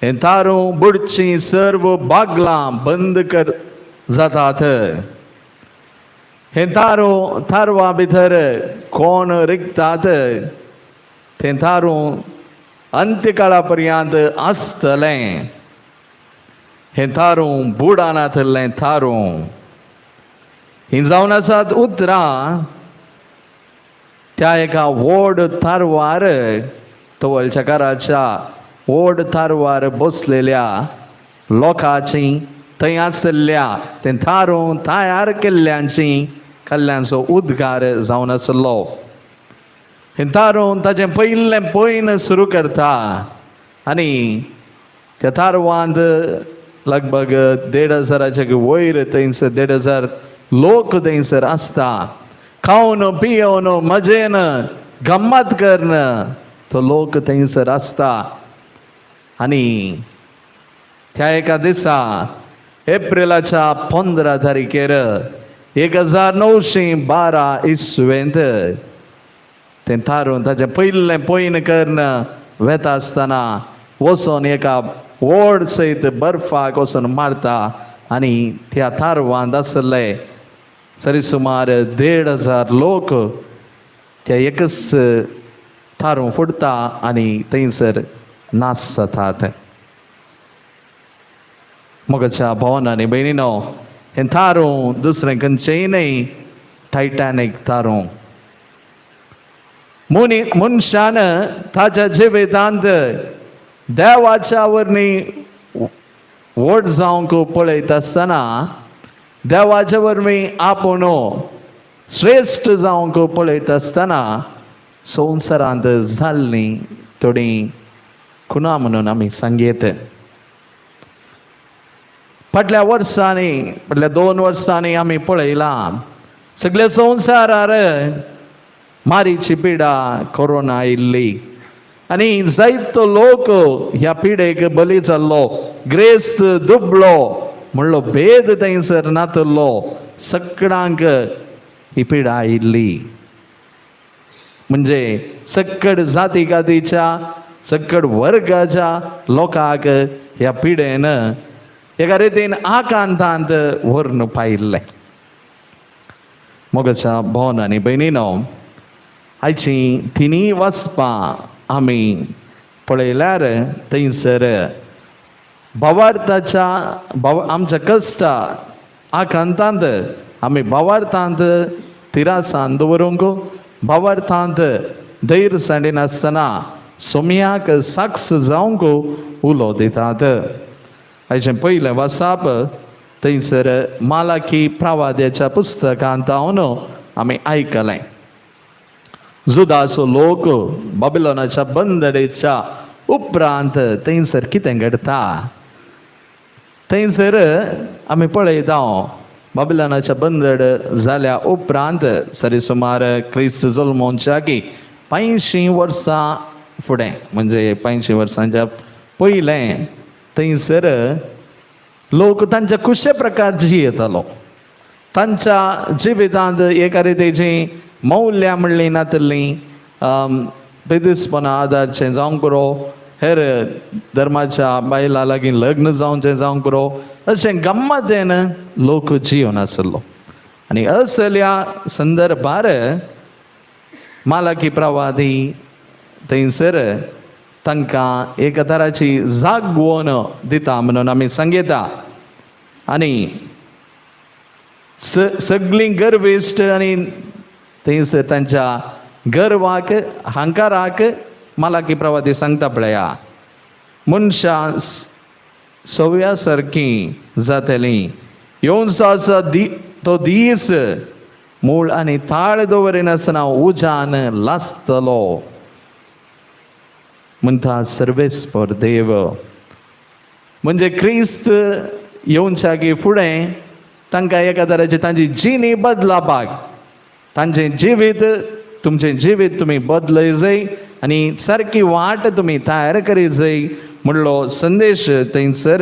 हें थारूं बुडचीं सर्व बागलां बंद कर जातात. हें थारूं थारवा भितर कोण रिगतात तें थारूं अंत्यकाळा पर्यंत आसतलें. हें थारूं बुडानातलें थारूं. हीं जावन आसात उतरां त्या एका व्हड थारवार तवळच्या घराच्या व्हड थारवार बसलेल्या लोकांची, थंय आशिल्ल्या तें थारूं तयार केल्ल्यांची कल्ल्यांचो उद्गार जावन आसलो. हें थारूं ताचें पयलें पयन सुरू करता आनी त्या थारवांत लगभग 1,500 वयर थंयसर 1,500 लोक थंयसर आसता. खावन पियोवन मजेन गम्मत करून तो लोक थंयसर आसता. आनी त्या एका दिसा एप्रिलाच्या 15 तारखेर 1912 इसवेंत तें थारून ताचें पयलें पयन करून वेता आसतना वचोन एका व्हड सयत बर्फाक वचून मारता आनी त्या थारवांत आसले सरी सुमार 1,500 लोक त्या एकच थारूं फुडटा आनी थंयसर नाश जातात. मोगाच्या भावान आनी भयणीनो, हें थारूं दुसरें खंयचेंय न्हय, टायटॅनीक थारूं. मनशान ताच्या जिवितांत देवाच्या वरवीं व्हड जावंक पळयत आसतना, देवाच्या वरवीं आपूण श्रेश्ठ जावंक पळयत आसतना संवसारांत जाल्लीं थोडीं खुणा म्हणून आमी सांगयत. फाटल्या वर्सांनी, फाटल्या 2 वर्सांनी आमी पळयलां सगल्या संवसारार मारीची पिडा कोरोना आयिल्ली आनी जायतो लोक ह्या पिडेक बली जाल्लो, ग्रेस्त दुबळो म्हणलो भेद थंयसर नातल्लो, सगळ्यांक ही पिडा आयिल्ली. म्हणजे सक्कड जाती कातीच्या सक्कड वर्गाच्या लोकांक ह्या पिडेन एका रितीन आकांतांत व्हरून पायिल्लें. मोगाच्या भोवन आनी भयणीनो, आयची तिनूय वचपां आमी पळयल्यार थंयसर भावार्थाच्या आमच्या कश्टा आकांतांत आमी भावार्थांत तिरासान दवरूंक, भावार्थांत धैर्य सांडिनासतना सोम्याक साक्ष जावंक उलो दितात. आयचें पयलें वासाप थंयसर मालाकी प्रवाद्याच्या पुस्तकांत हांव आमी आयकलें. जुदाचो लोक बाबिलोनाच्या बंदडेच्या उपरांत थंयसर कितें घडटा, थंयसर आमी पळयता बाबिलोनाच्या बंदड जाल्या उपरांत सरी सुमार क्रिस्त जल्मोवच्या की 85 वर्सां फुडें, म्हणजे 85 वर्सांच्या पयलें थंयसर लोक तांच्या खुशे प्रकार जियेतालो. तांच्या जिवितांत एका रितीची मौल्यां म्हणलीं नातल्लीं, बेदीसपणां आदारचें जावंक पुरो, हेर धर्माच्या बायलां लागीं लग्न जावचें जावंक पुरो, अशें गम्मतेन लोक जिवन आसलो. आनी असल्या संदर्भार मालाकी प्रवादी थंयसर तांकां एका तराची जागवण दिता म्हणून आमी सांगता. आनी सगळीं गर्विश्ट आनी थंयसर तांच्या गर्वाक हांकाराक मालाकी प्रवादी सांगता पळया, मनशां सव्या सारकीं जातलीं, येवचो आसा तो दीस मूळ आनी ताळ दवरिनासतना उज्यान लासतलो म्हणटा सर्वेस्पर देव. म्हणजे क्रिस्त येवच्या की फुडें तांकां एका तराची तांची जिणी बदलापाक, तांचें जिवीत तुमचें जिवीत तुमी बदलय जाय आनी सारकी वाट तुमी तयार करी जाय म्हणलो संदेश थंयसर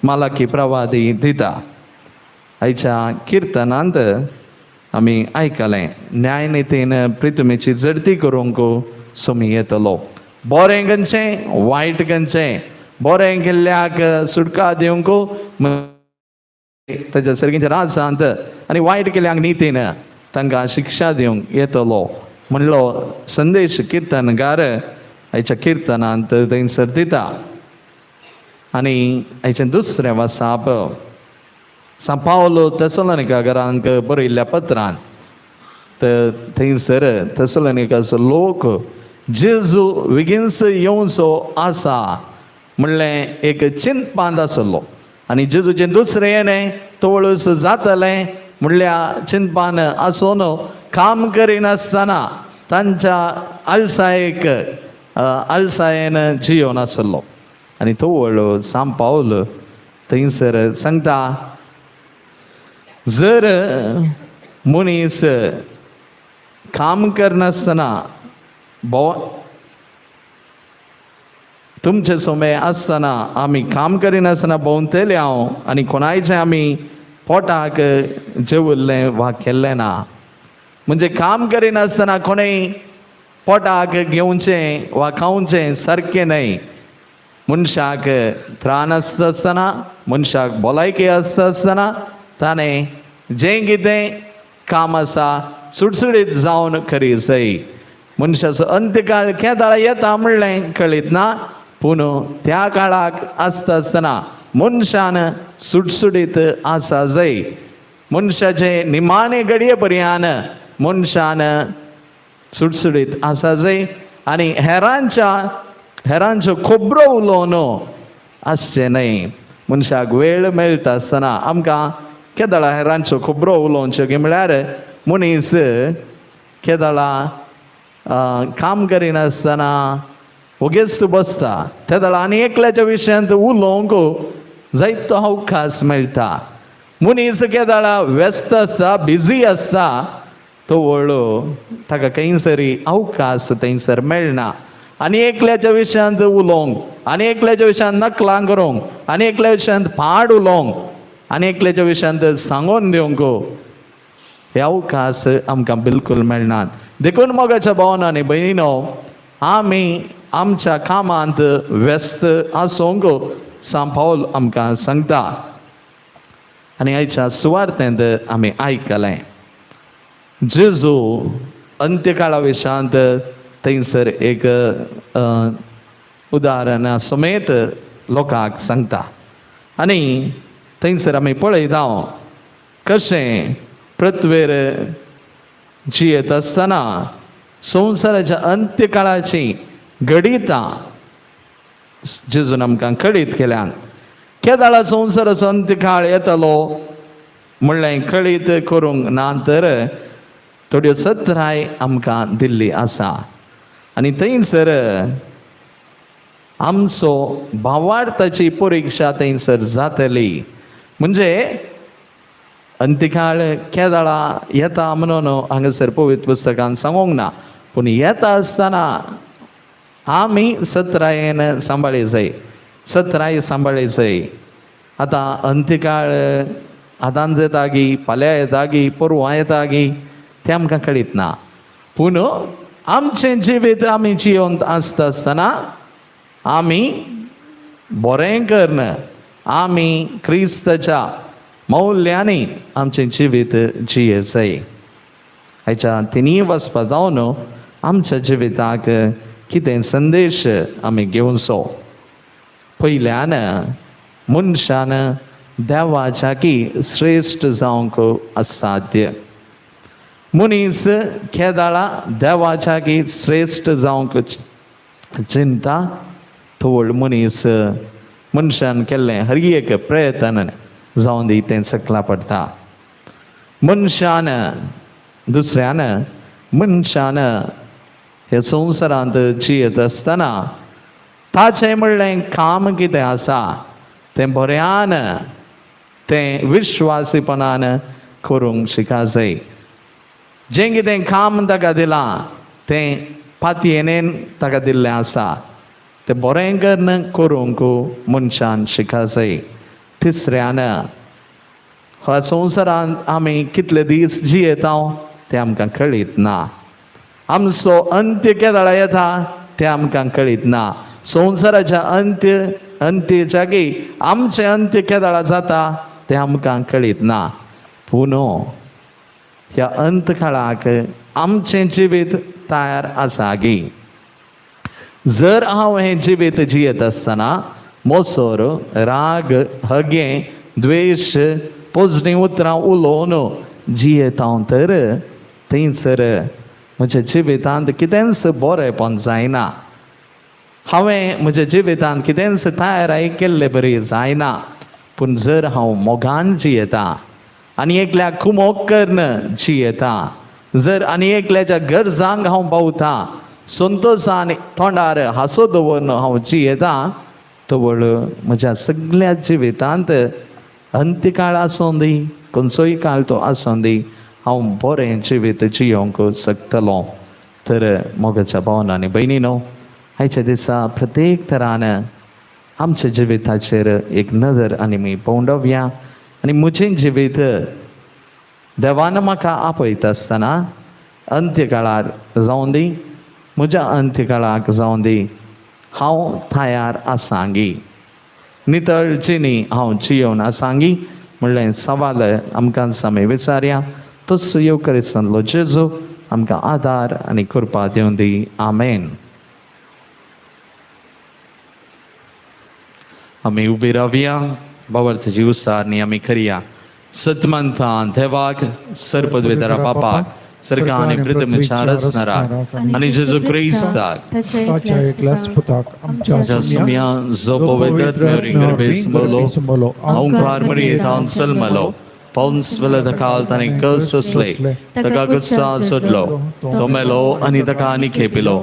मालाकी प्रवादी दिता. आयच्या किर्तनांत आमी आयकलें न्यायनितीन प्रितमेची जडती करूंक सोमी येतलो. बरें खंयचें वायट खंयचें, बरें केल्ल्याक सुटका दिवंक ताच्या सर्गीच्या राजांत आनी वायट केल्ल्यांक नितीन तांकां शिक्षा दिवंक येतलो म्हणलो संदेश किर्तनकार आयच्या किर्तनांत थंयसर दिता. आनी आयचें दुसरें वासाप सांव पावलो तेसलोनिका घरांक बरयल्ल्या पत्रान, तर थंयसर तेसलोनिकाचो लोक जेजू बेगीनच येवचो आसा म्हणलें एक चिंतपांत आसलो आनी जेजूचें दुसरें येणें तवळूस जातलें म्हणल्या चिंतपान आसून काम करिनासतना तांच्या आलसायेक आलसायेन जियोन आसलो. आनी तवळ सांव पावल थंयसर सांगता, जर मनीस काम करनासतना तुमचे सोमे आसतना आमी काम करिनासतना भोंवतले हांव आनी कोणायचें आमी पोटाक जेवल्लें वा केल्लें ना. म्हणजे काम करिनासतना कोणेय पोटाक घेवचें वा खावचें सारकें न्हय. मनशाक त्राण आसता आसतना, मनशाक भलायकी आसता आसतना ताणें जें कितें काम आसा सुटसुटीत जावन करी जाय. मनशाचो अंत्यकाळ केदाळ येता म्हणलें कळीत ना, पूण त्या काळाक आसता आसतना मनशान सुटसुटीत आसा जाय. मनशाचे निमाणे घडये पर्यान मनशान सुटसुटीत आसा जाय आनी हेरांच्यो खबरो उलोवन आसचें न्हय. मनशाक वेळ मेळटा आसतना आमकां केदळा हेरांच्यो खबरो उलोवच्यो की म्हळ्यार मनीस केदळा काम करिनासतना वगेच बसता, तेदळा आनी एकल्याच्या विशयांत उलोवंक जायतो अवकाश मेळटा. मनीस केदाळा व्यस्त आसता, बिजी आसता, तो व्हडलो ताका खंयसरी अवकाश थंयसर मेळना. आनी एकल्याच्या विशयांत उलोवंक, आनी एकल्याच्या विशयांत नकलां करूंक, आनी एकल्या विशयांत पाड उलोवंक, आनी एकल्याच्या विशयांत सांगून दिवंक हे अवकाश आमकां बिलकूल मेळनात. देखून मोगाच्या भावना आनी भयणीनो, आमी आमच्या कामांत व्यस्त आसूंक सांत पावल आमकां सांगता. आनी आयच्या सुवार्थेंत आमी आयकलें जेजू अंत्यकाळा विशयांत थंयसर एक उदाहरणा समेत लोकांक सांगता. आनी थंयसर आमी पळयता कशें पृथ्वेर जियेत आसतना संवसाराच्या अंत्यकाळाची घडितां जेजून आमकां कळीत केल्यान. केदाळा संवसाराचो अंत्यकाळ येतलो म्हणलें कळीत करूंक ना तर थोड्यो सत्राय आमकां दिल्ली आसा. आनी थंयसर आमचो भावार्थाची परिक्षा थंयसर जातली. म्हणजे अंत्यकाळ केदाळा येता म्हणून हांगासर पवित्र पुस्तकान सांगूंक ना, पूण येता आसतना आमी सत्रायेन सांबाळी जाय, सत्राय सांबाळी जाय. आतां अंत्यकाळ आतांच येता गी, फाल्यां येता गी, परवां येता गी, तें आमकां कळीत ना. पूण आमचें जिवीत आमी जियोन आसता आसतना आमी बरें करून आमी क्रिस्ताच्या मौल्यांनी आमचें जिवीत जिये जाय. हाच्या तिनूय वचपा जावन आमच्या जिविताक कितें संदेश आमी घेवचो. पयल्यान मनशान देवाच्या की श्रेश्ठ जावंक असाध्य. मनीस केदाळा देवाच्या की श्रेश्ठ जावंक चिंता थोड मनीस मनशान केल्लें हर एक प्रयत्न जावन दी तें सकला पडटा. मनशान दुसऱ्यान मनशान हे संवसारांत जियेत आसतना ताचें म्हणलें काम कितें आसा तें बऱ्यान तें विश्वासीपणान करूंक शिका जाय. जें कितें काम ताका दिलां तें पातयेनेन ताका दिल्लें आसा तें बरें करून करूंक मनशान शिका जाय. तिसऱ्यान ह्या संवसारांत आमी कितले दीस जियेता तें आमकां कळीत ना. आमचो अंत्य केदाळा येता तें आमकां कळीत ना. संवसाराच्या अंत्यच्या की आमचें अंत्य केदाळा जाता तें आमकां कळीत ना. पूण ह्या अंतकाळाक आमचें जिवीत तयार आसा गी. जर हांव हें जिवीत जियेत आसतना मोसोर, राग, हगें, द्वेश, पोजणी उतरां उलोवन जियेत हांव तर थंयसर म्हज्या जिवितांत कितेंच बरेंपण जायना. हांवें म्हज्या जिवितांत कितेंच तयाराय केल्ले बरी जायना. पूण जर हांव मोगान जियेता आनी एकल्याक कुमोक करून जियेता, जर आनी एकल्याच्या गरजांक हांव पावता, संतोशान तोंडार हांसो दवरून हांव जियेता, तवळ म्हज्या सगळ्या जिवितांत अंत्यकाळ आसूं दी, खंयचोय काळ तो आसूं दी, हांव बरें जिवीत जियोवंक शकतलो. तर मोगाच्या भावना आनी भयणीनो, आयच्या दिसा प्रत्येक तरान आमच्या जिविताचेर एक नदर आनी मी भोंवडोवया. आनी म्हजें जिवीत देवान म्हाका आपयता आसतना अंत्यकाळार जावं दी, म्हज्या अंत्यकाळाक जावं दी, हांव तयार आसांगी, नितळ जिणी हांव जियोवन आसांगी म्हणलें सवाल आमकां आमी विचारया. तसो येवकरिस्तांतलो जेजू आमकां आदार आनी कृपा दिवं दी. आमेन. आमी उबी रावया, बाबर्थाची उसारणी आमी करया. सतमंतान देवाक सरपदवेदारा बापाक सरकार आनी पृथ्वीच्या रचणाराक आनी जेजू क्रिस्ताक ताच्या एकल्याच पुताक आमच्या सुम्या जो पवित्र गर्भे संबलो ओंकार मरियेतान सलमलो पौन्स वेले काल ताणें कस सोंसले, ताका गुस्सा सोडलो, तो मेलो आनी ताका आनी खेपिलो,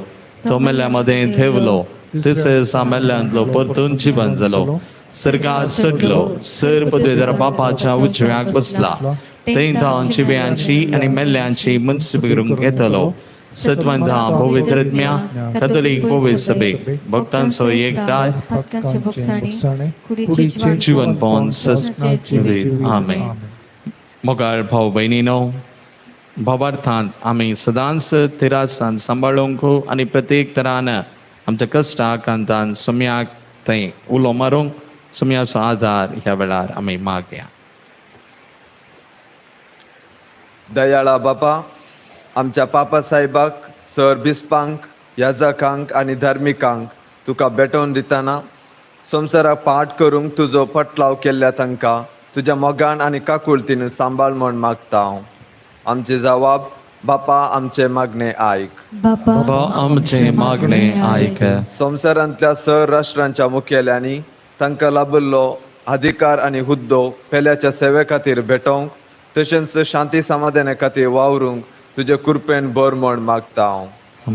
तो मेल्या मदें थेवलो, तिसऱ्या दिसा मेल्ल्यांतलो परतून जिवन जालो, सर्गात चडलो, सर पदवेदार बापाच्या उजव्याक बसला, थंय जिव्यांची आनी मेल्ल्यांची मुन्सिफ करूंक येतलो. सत्वंता पवित्रज्ञा कथोलीक पवित्र सभेक भक्तांचो एकताय जिवन पवन सजीव. आमेन. मोगाळ भाव भयणीनो, भावार्थान आमी सदांच थिरासान सांबाळूंक आनी प्रत्येक तरान आमच्या कश्टाक अंतान सम्याक थंय उलो मारूंक सम्याचो आदार ह्या वेळार आमी मागया. दयाळा बापा, आमच्या पापा साहेबाक, सर बिस्पांक, याजकांक आनी धार्मिकांक तुका भेटोवन दितना संवसाराक पाठ करूंक तुजो पटलाव केल्ल्या तांकां तुज्या मोगान आनी काकुळतीन सांबाळ म्हण मागता हांव. आमचे जवाब बापा आमचे मागणे आयक. बापा आमचे मागणे आयक. संवसारांतल्या सर राष्ट्रांच्या मुखेल्यांनी तांकां लाबिल्लो अधिकार आनी हुद्दो पेल्याच्या सेवे खातीर भेटोवंक तशेंच शांती समाधाना खातीर वावरूंक तुजे कृपेन बर म्हण मागता हांव.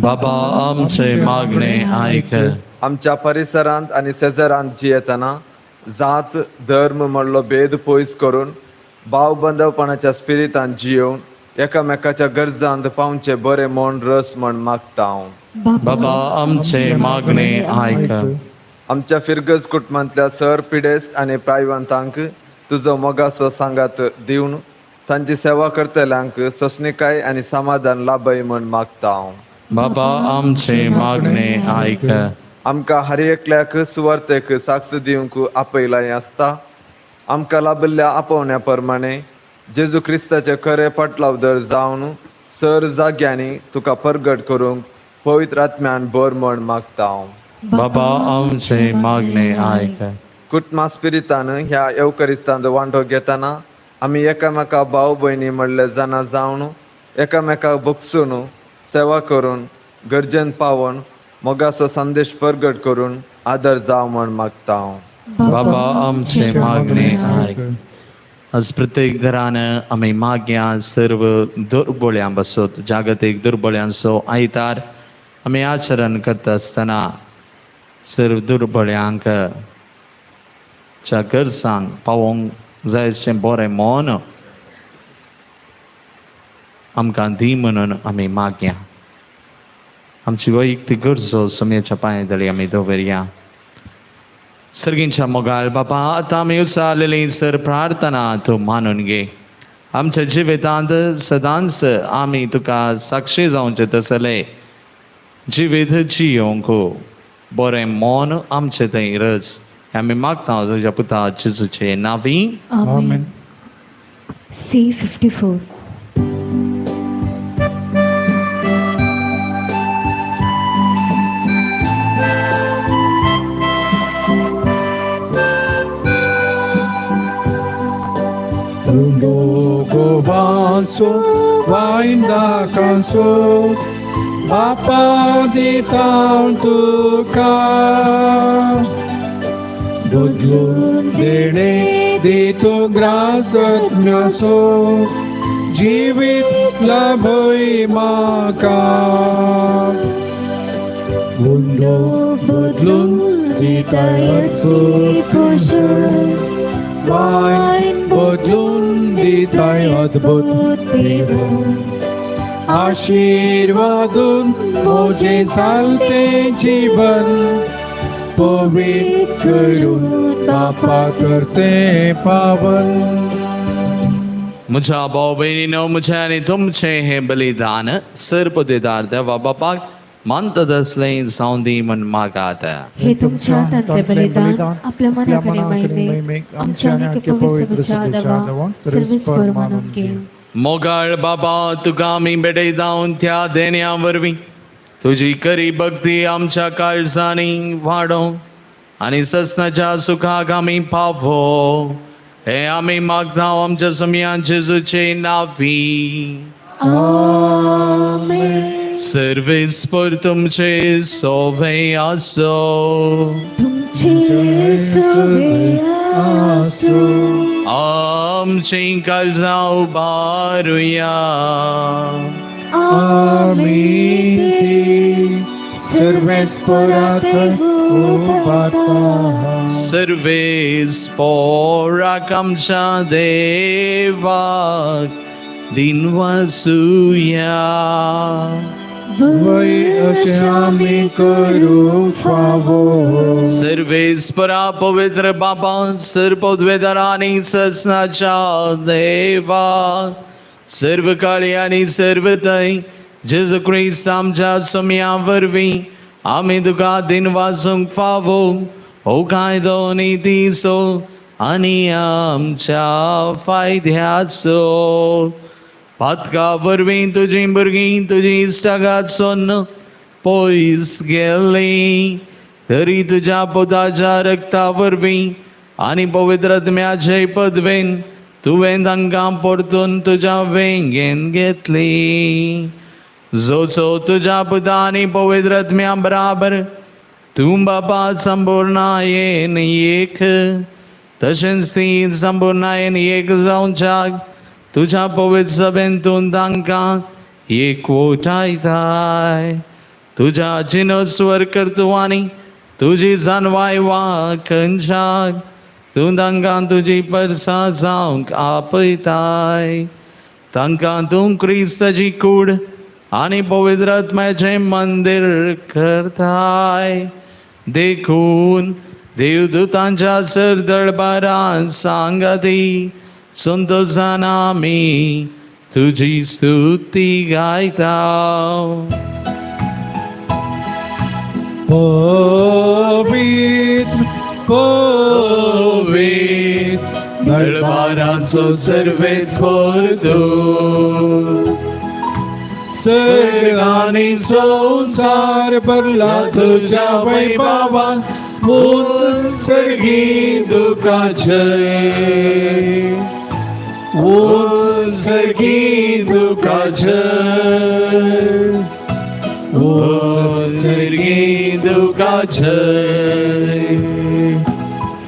बाबा आमचे मागणे आयक. आमच्या परिसरांत आनी शेजारांत जियेतना जात धर्म म्हणलो भेद पयस करून भाव बांधवपणाच्या स्पिरितान जियोवन एकामेकाच्या गरजांत पावचे बरें म्हण रस म्हण मागता हांव. बाबा आमचे मागणे आयक. आमच्या फिरगज कुटुंबांतल्या सर पिडेस्त आनी प्रायवंतांक तुजो मोगाचो सांगात दिवन तांची सेवा करतल्यांक सोंसणीकाय आनी समाधान लाभय म्हण मागता हांव. बाबा आमचे मागणे आयक. आमकां हर एकल्याक सुवार्तेक साक्ष दिवंक आपयलाय आसता. आमकां लाबिल्ल्या आपोवण्या प्रमाणे जेजू क्रिस्ताचे खरे पटलावदर जावन सर जाग्यांनी तुका परगट करूंक पवित्र आत्म्यान बर म्हण मागता हांव. बाबा आमचे मागणे आयक. कुटुंबा स्पिरितान ह्या येवकरिस्तांत वांटो घेतना आमी एकामेका भाव भयणी म्हणले जाणा जावन एकामेकाक बगसून सेवा करून गरजेन पावोन मोगाचो संदेश परगट करून आदर जाव म्हण मागता हांव. बाबा आमचे मागणे आयक. आज प्रत्येक घरान आमी मागया सर्व दुर्बळ्यां बसत जागतीक दुर्बळ्यांचो आयतार आमी आचरण करता आसतना सर्व दुर्बळ्यांक च्या गरजांक पावोवंक जाय अशें बरें मन आमकां दी म्हणून आमी मागया. आमची वैयक्तीक गरजो सम्याच्या पांय तळी आमी दवरया. सर्गींच्या मोगाळ बापा, आतां आमी उचारलेली सर प्रार्थना तूं मानून घे. आमच्या जिवितांत सदांच आमी तुका साक्षी जावचें तसलें जिवीत जियोवंक बरें मन आमचें थंय रच आमी मागता तुज्या पुता जेजूचे नांवी. आमेन. C54. Lungo vaso, vainda canso, Bapa di tantuka. बदलून देणे देतो ग्रासज्ञासो, जिवीत लाभय माका. उंडो बदलून दिता अद्भुत पोषण, वायन बदलून दिता अद्भुत देवण. आशीर्वादून मोजे चालते जीवन, पवित्र करून बापा करते पावन. म्हज्या भाव भयणीनो, म्हजें आनी तुमचें हें बलिदान सर्पदेदार देवा बापाक मानतात असलें जावं दी म्हण मागात. हे तुमच्या हातांतलें बलिदान आपल्या मनाकडे महिमेक आमच्या आनी पवित्र देवा सर्वेस्पर मानून घे. मोगाळ बाबा, तुका आमी भेटयता त्या देण्या वरवीं तुजी खरी भक्ती आमच्या काळजांनी वाडोवंक आनी ससनाच्या सुखाक आमी पावो हे आमी मागता आमच्या सम्या जेजूचे नांवी. आमेन. सर्वेस्पर तुमचे सोवे आसो. तुमचे सोवे आसो. आमची काळजां उबारुया. आमी ती सर्वेस्परात उबारता. सर्वेस पोराक आमच्या देवाक दिनवासुया. वय अशें आमी करूंक फावो. सर्वेस्परा पवित्र बापा सर्व आनी ससनाच्या देवा सर्व काळी आनी सर्व थंय जेजू क्रिस्त आमच्या सोम्या वरवीं आमी तुका दिनवासूंक फावो हो कायदो नितीचो आनी आमच्या फायद्याचो. पातका वरवीं तुजीं भुरगीं तुजी इश्टागात सोन्न पयस गेलीं तरी तुज्या पुताच्या रक्ता वरवीं आनी पवित्र आत्म्याचे पदवेन तुवें तांकां परतून तुज्या वेंगेन घेतली. जोचो तुज्या पुता आनी पवित्र आत्म्या बराबर तूं बापा संपूर्णायेन एक तशेंच ती संपूर्णायेन एक जावच्याक तुज्या पवित्र सभेन तूं तांकां एकवटायताय. तुज्या जिनोस्वर कर्तुवांनी तुजी जानवाय वाखंच्याक तूं तांकां तुजी परसा जावंक आपयताय. तांकां तूं क्रिस्ताची कूड आनी पवित्र आत्म्याचें मंदीर करताय. देखून देवदूतांच्या सरदळबारान सांगाती संतोषान आमी तुजी स्तुती गायता. पवित्र पवित्र दळबाराचो सर्वेस्पर तूं सर्ग आनी संवसार भरला तुज्या वैभवान. ऊंच सर्गी तुका जय, ऊंच सर्गी तुका जय, ऊंच सर्गी तुका जय.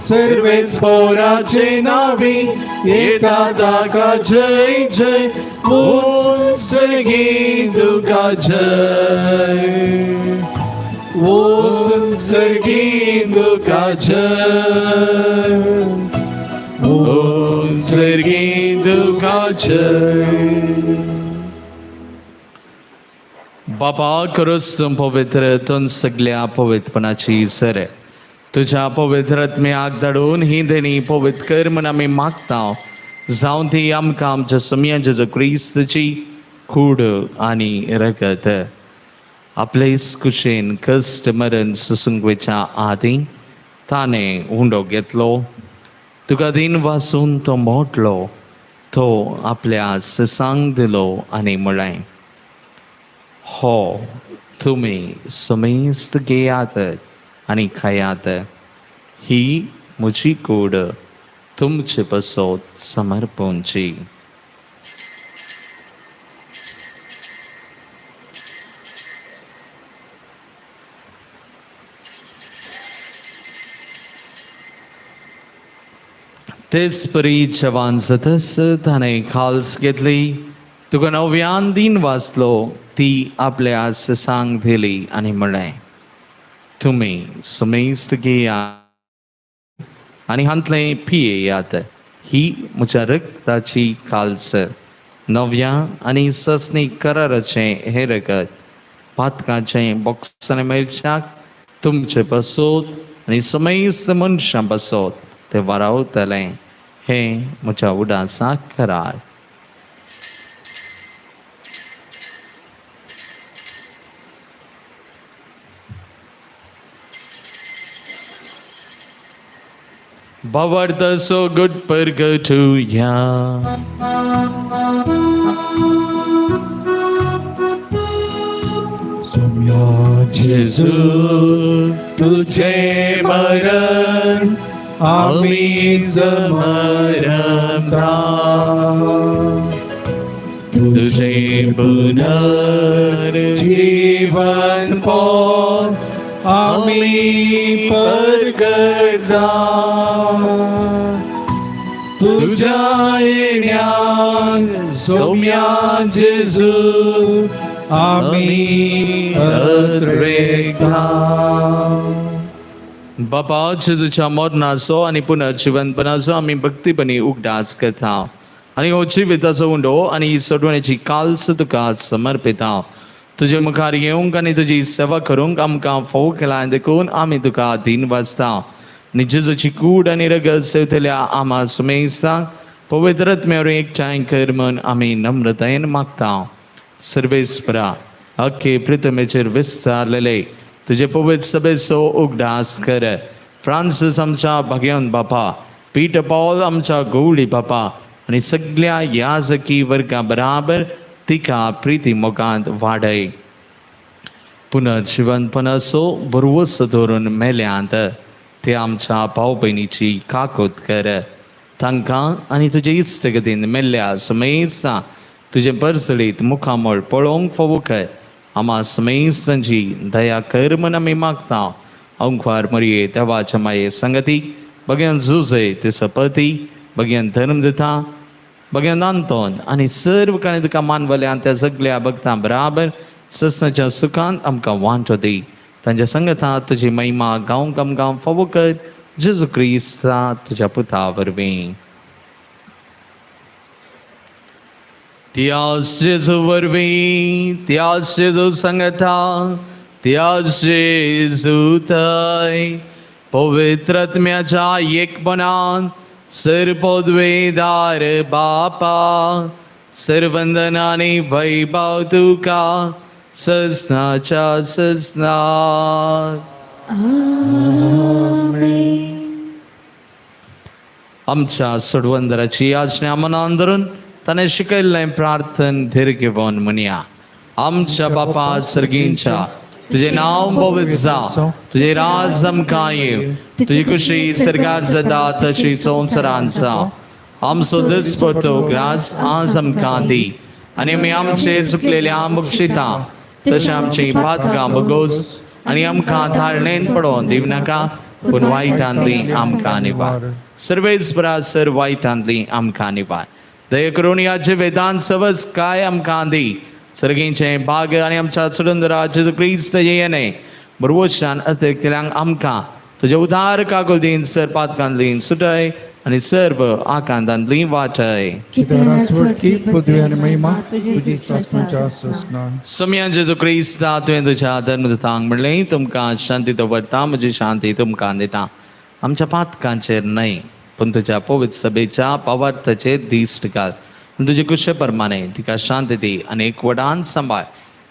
सर्वेस्पराचे नावी येता ताका जय जय. ऊंच सर्गी तुका जय, ऊंच सर्गी तुका जय, ऊंच सर्गी तुका जय. बाबा खरोच तूं पवित्र तूं सगल्या पवित्रपणाची सर तुज्या पवित्र आत्म्याक धाडून ही देणी पवित्र कर म्हूण आमी मागता. जावं ती आमकां आमच्या सोम्या जेजू क्रिस्ताची कूड आनी रगत. आपलेच कुशेन कश्ट मरण सोसूंक वयच्या आदीं ताणें उंडो घेतलो. तुका दीन वासून तो मोडलो, तो आपल्या ससांक दिलो आनी म्हळें, हो तुमी समेस्त घेयात आनी खायात, ही म्हजी कूड तुमचे पासत समर्पणची. तेच परी जवान जातच ताणें खाल्स घेतली, तुका नव्यान दीन वाचलो, ती आपल्या ससांक दिली आनी म्हळें, तुमी समेस्त घेया आनी हांतलें पियेयात, ही म्हज्या रक्ताची काल्स, नव्या आनी ससनी कराराचें हें रगत पातकाचें बोक्सांनी मेळच्याक तुमचे पासत आनी समेस्त मनशां पासत तें वारावतलें. हें म्हज्या उडासाक करात. भावार्थ so good परगटुया. सोम्या जेजू तुझे मरण आमी समरता, तुझे पुनर्जीवन पोन आमी परगटता. तुझ्या येण्यान सोम्या जेजू आमी अद्रेकता. बापा जेजूच्या मरणाचो आनी पुनर्जिवनपणाचो आमी भक्तीपणी उगडास करता आनी हो जिविताचो उंडो आनी ही सोडवणेची काल्स तुका समर्पिता. तुजे मुखार येवंक आनी तुजी सेवा करूंक आमकां फोव केला देखून आमी तुका दीन वाचता आनी जेजूची कूड आनी रगत सेवतल्या आमा सुमेस्तांक पवित्र आत्म्या एकठांय कर म्हूण आमी नम्रतायेन मागता. सर्वेस्परा अख्खे प्रितमेचेर विस्तारलेले तुजे पवित्र सभेचो उगडास कर. फ्रांसीस आमच्या भाग्यवंत बापा, पीटर पॉल आमच्या गवळी बापा आनी सगळ्या याजकी वर्गा बराबर तिका प्रिती मोगांत वाडय. पुनर्जिवनपणाचो भरवंसो धरून मेल्यांत ते आमच्या भाव भयणीची काकूत कर. तांकां आनी तुजे इश्टगतीन मेल्ल्या समेस्तां तुजें परसळीत मुखामळ पळोवंक फावो कर. आमा समेस्तांची दया कर म्हूण आमी मागता. अंकवार मरये देवाच्या माये संगती बग्यान जुजय ते सपती बग्यान धर्म दिता बग्यान आंतोन आनी सर्व काणी तुका मानवल्यान त्या सगल्या भक्तां बराबर ससनाच्या सुखान आमकां वांटो दी. तांच्या संगता तुजी महिमा गांव गांव फावो कर. जेजू क्रिस्ता तुज्या पुता वरवीं. त्याच जेजू वरवीं, त्याच जेजू संगता, त्याच जेजू थंय पवित्र आत्म्याच्या एकपणान सर्वपदवेदार बापा सर्वंदनाने वैभव तुका ससनाच्या ससना. आमच्या सोडवंदराची आज्ञा मनान धरून ताणें शिकयल्लें प्रार्थन धीर घेवन म्हणया. आमच्या बापा सर्गींच्या तुझे नांव पवित्र जावं, तुझे राज आमकां येवं, तुजी खुशी सर्गात जाता तशी संवसारांत जावं. आमचो दिसपट्टो ग्रास आज आमकां दी आनी आमी आमचे चुकलेल्या बक्षिता तशें आमची पातकां बगोस आनी आमकां धारणेन पडोवन दिवनाका पूण वायटांतली आमकां निवार. सर्वेस्परा सर वायटांतली आमकां निवार. दया करून ह्या जिवितांत सवस काय आमकां दी. सर्गींचें भाग्य आनी आमच्या सुरंदरा जेजू क्रिस्त येणे बरवशान अतिरिक्तल्यांक आमकां तुजे उदार काकुळतीन सर पातकांतली सुटय आनी सर्व आकांतांतली वाटय. सम्यान जेजू क्रिस्ता तुवें तुज्या धर्मदूतांक म्हणलें तुमकां शांती दवरता, म्हजी शांती तुमकां दिता. आमच्या पातकांचेर न्हय पूण तुज्या पवित्र सभेच्या पवार्थाचेर दिश्ट घाल. तुजे कुशे प्रमाणे तिका शांती दी आनी एकवटान सांबाळ.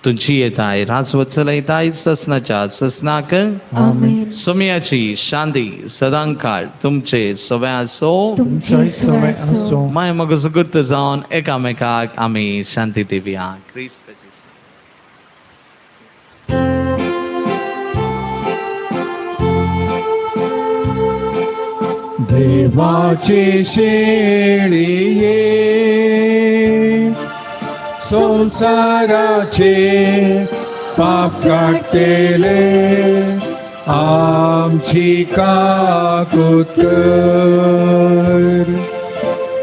तुजी येताय राजवत चलयताय ससनाच्या ससनाक. सोम्याची शांती सदांकाळ तुमचे सवय आसो. माय मग सुकृत जावन एकामेकाक आमी शांती दिवया. क्रिस्ताची देवाची शेळये संसाराचे पाप काडटले आमची काकूत कर.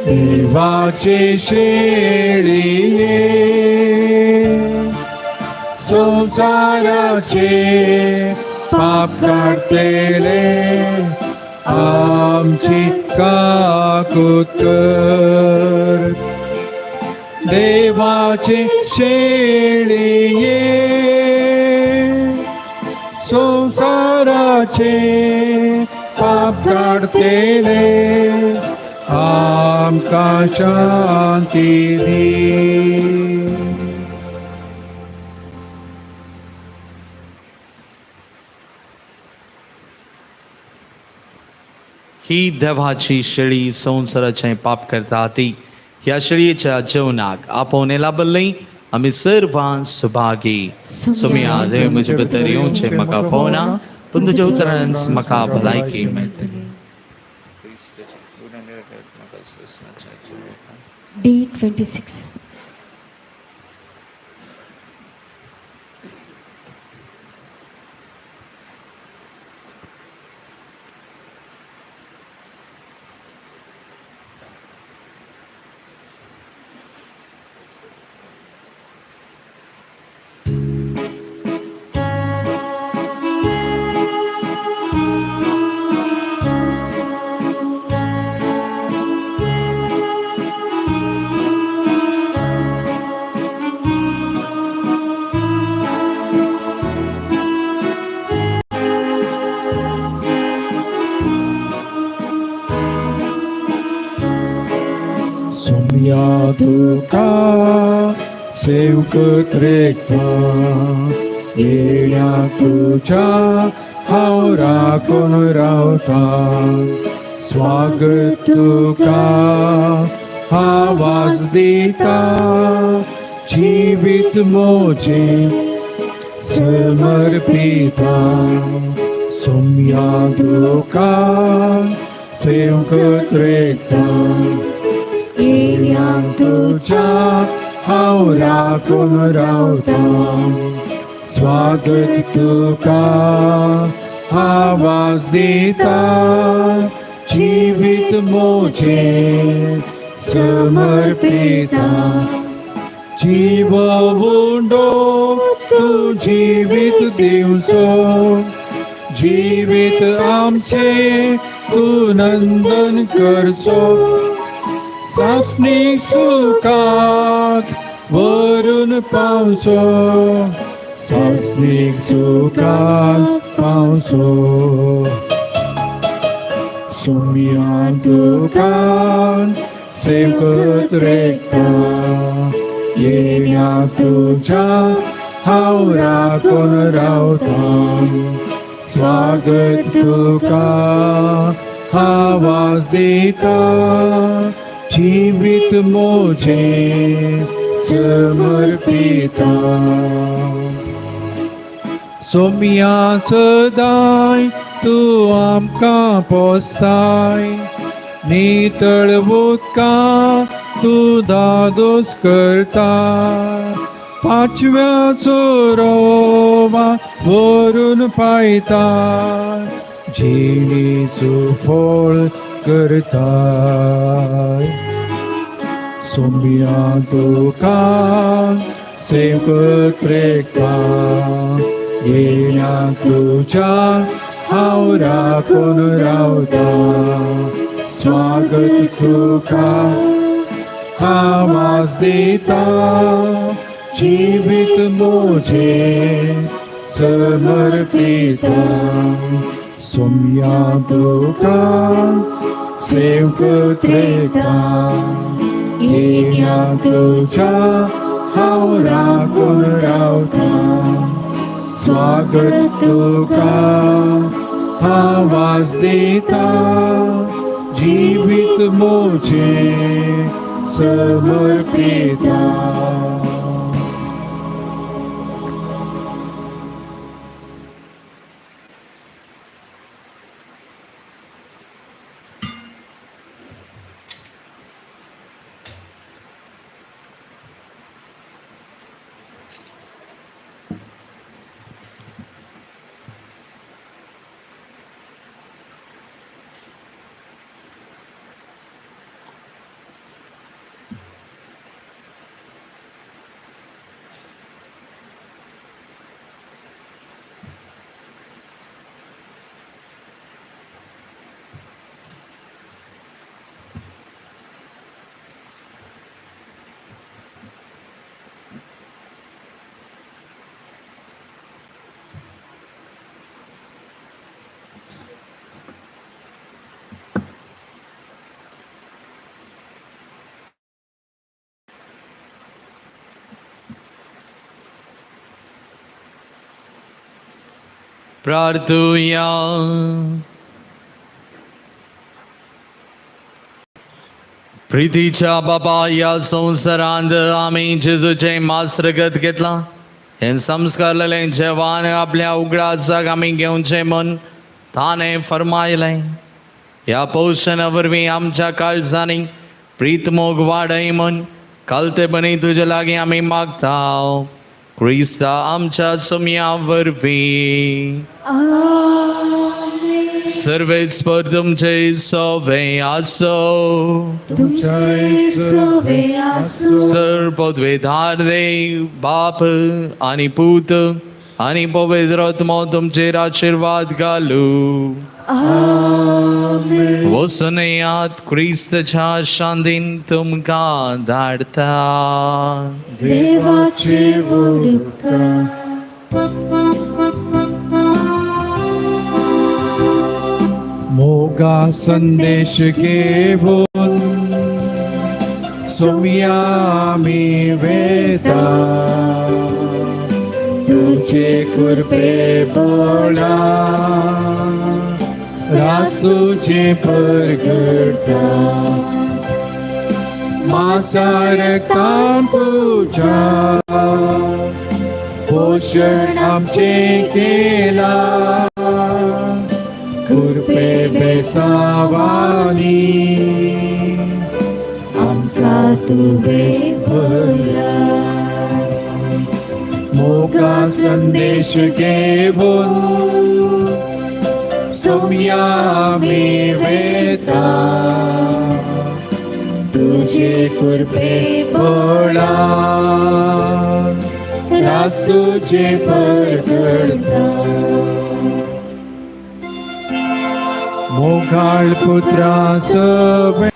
देवाची शेळये संसाराचे पाप काडटले आमची काकूत कर. देवाचे शेळये संसाराचे पाप काडटले आमकां शांती दी. ही देवाची शेळी संवसाराचें पाप करता ती ह्या शेळयेच्या जेवणाक आपोवणें लाभल्लें आमी सर्वां सुभागी. सोम्या देव म्हजे भितर येवचें म्हाका फावना पूण तुज्या उतरान म्हाका भलायकी मेळटली. D26. तुका सेवकत रेखता येण्या तुज्या हांव राखून रावता स्वागत तुका आवाज दिता जिवीत मोजे समर्पिता सोम्या तुका सेवकत रेखता येण्या तुज्या हांव राखून रावता स्वागत तुका आवाज दिता जिवीत मोजे समर्पिता जीव उंडो तूं जिवीत दिवसो जिवीत आमचें तूं नंदन करसो सासणी सुखाक वरून पावसो सासणी सुखाक पावसो सोम्या तुका सेवकत रेखता येण्या तुज्या हांव राखून रावता स्वागत तुका आवाज दिता जिवीत मोजे समर्पिता सोम्या सदांय तूं आमकां पोसताय नितळ उदकां तूं दादोस करता पांचव्या सोरोवा वरून पायता जिणेचो फळ करताय सोम्या तुका सेवकत रेखता येण्या तुज्या हांव राखून रावता स्वागत तुका आवाज दिता जिवीत मोजे समर्पिता सोम्या तुका सेवकत रेखता येण्या तुज्या हांव राखून रावता स्वागत तुका आवाज दिता जिवीत मोजे समर्पिता. प्रार्थुया. प्रितीच्या बाबा ह्या संवसारांत आमी जेजूचें मास रगत घेतलां हें संस्कारलेलें जेवण आपल्या उगडासाक आमी घेवचें म्हूण ताणें फर्मायलें. ह्या पोशणा वरवीं आमच्या काळजांनी प्रीत मोग वाडय म्हूण कालतेपणी तुजे लागीं आमी मागता. क्रिस्ता आमच्या सोम्या वरवीं. सर्वेस्पर तुमचे सवे आसो. तुमचे सवे आसो. सर पदवेधार देव बाप आनी पूत आनी पवित्र आत्मो तुमचेर आशिर्वाद घालू. आमेन. वसनयात क्रिस्तच्या शांतीन तुमकां धाडता. देवाचे उपकार. मोगा संदेश घेवन सोम्या आमी वेता तुझे कृपे बोला रासूचे परगडता मासारक्तान तुझ्या पोषण आमचे केला कृपे बेसावानी आमकां तुवें भरला मोगा संदेश घेवन सोम्या आमी वेता तुझे कृपे बोला रास तुझे परगडता मोगाळ पुत्रा सवे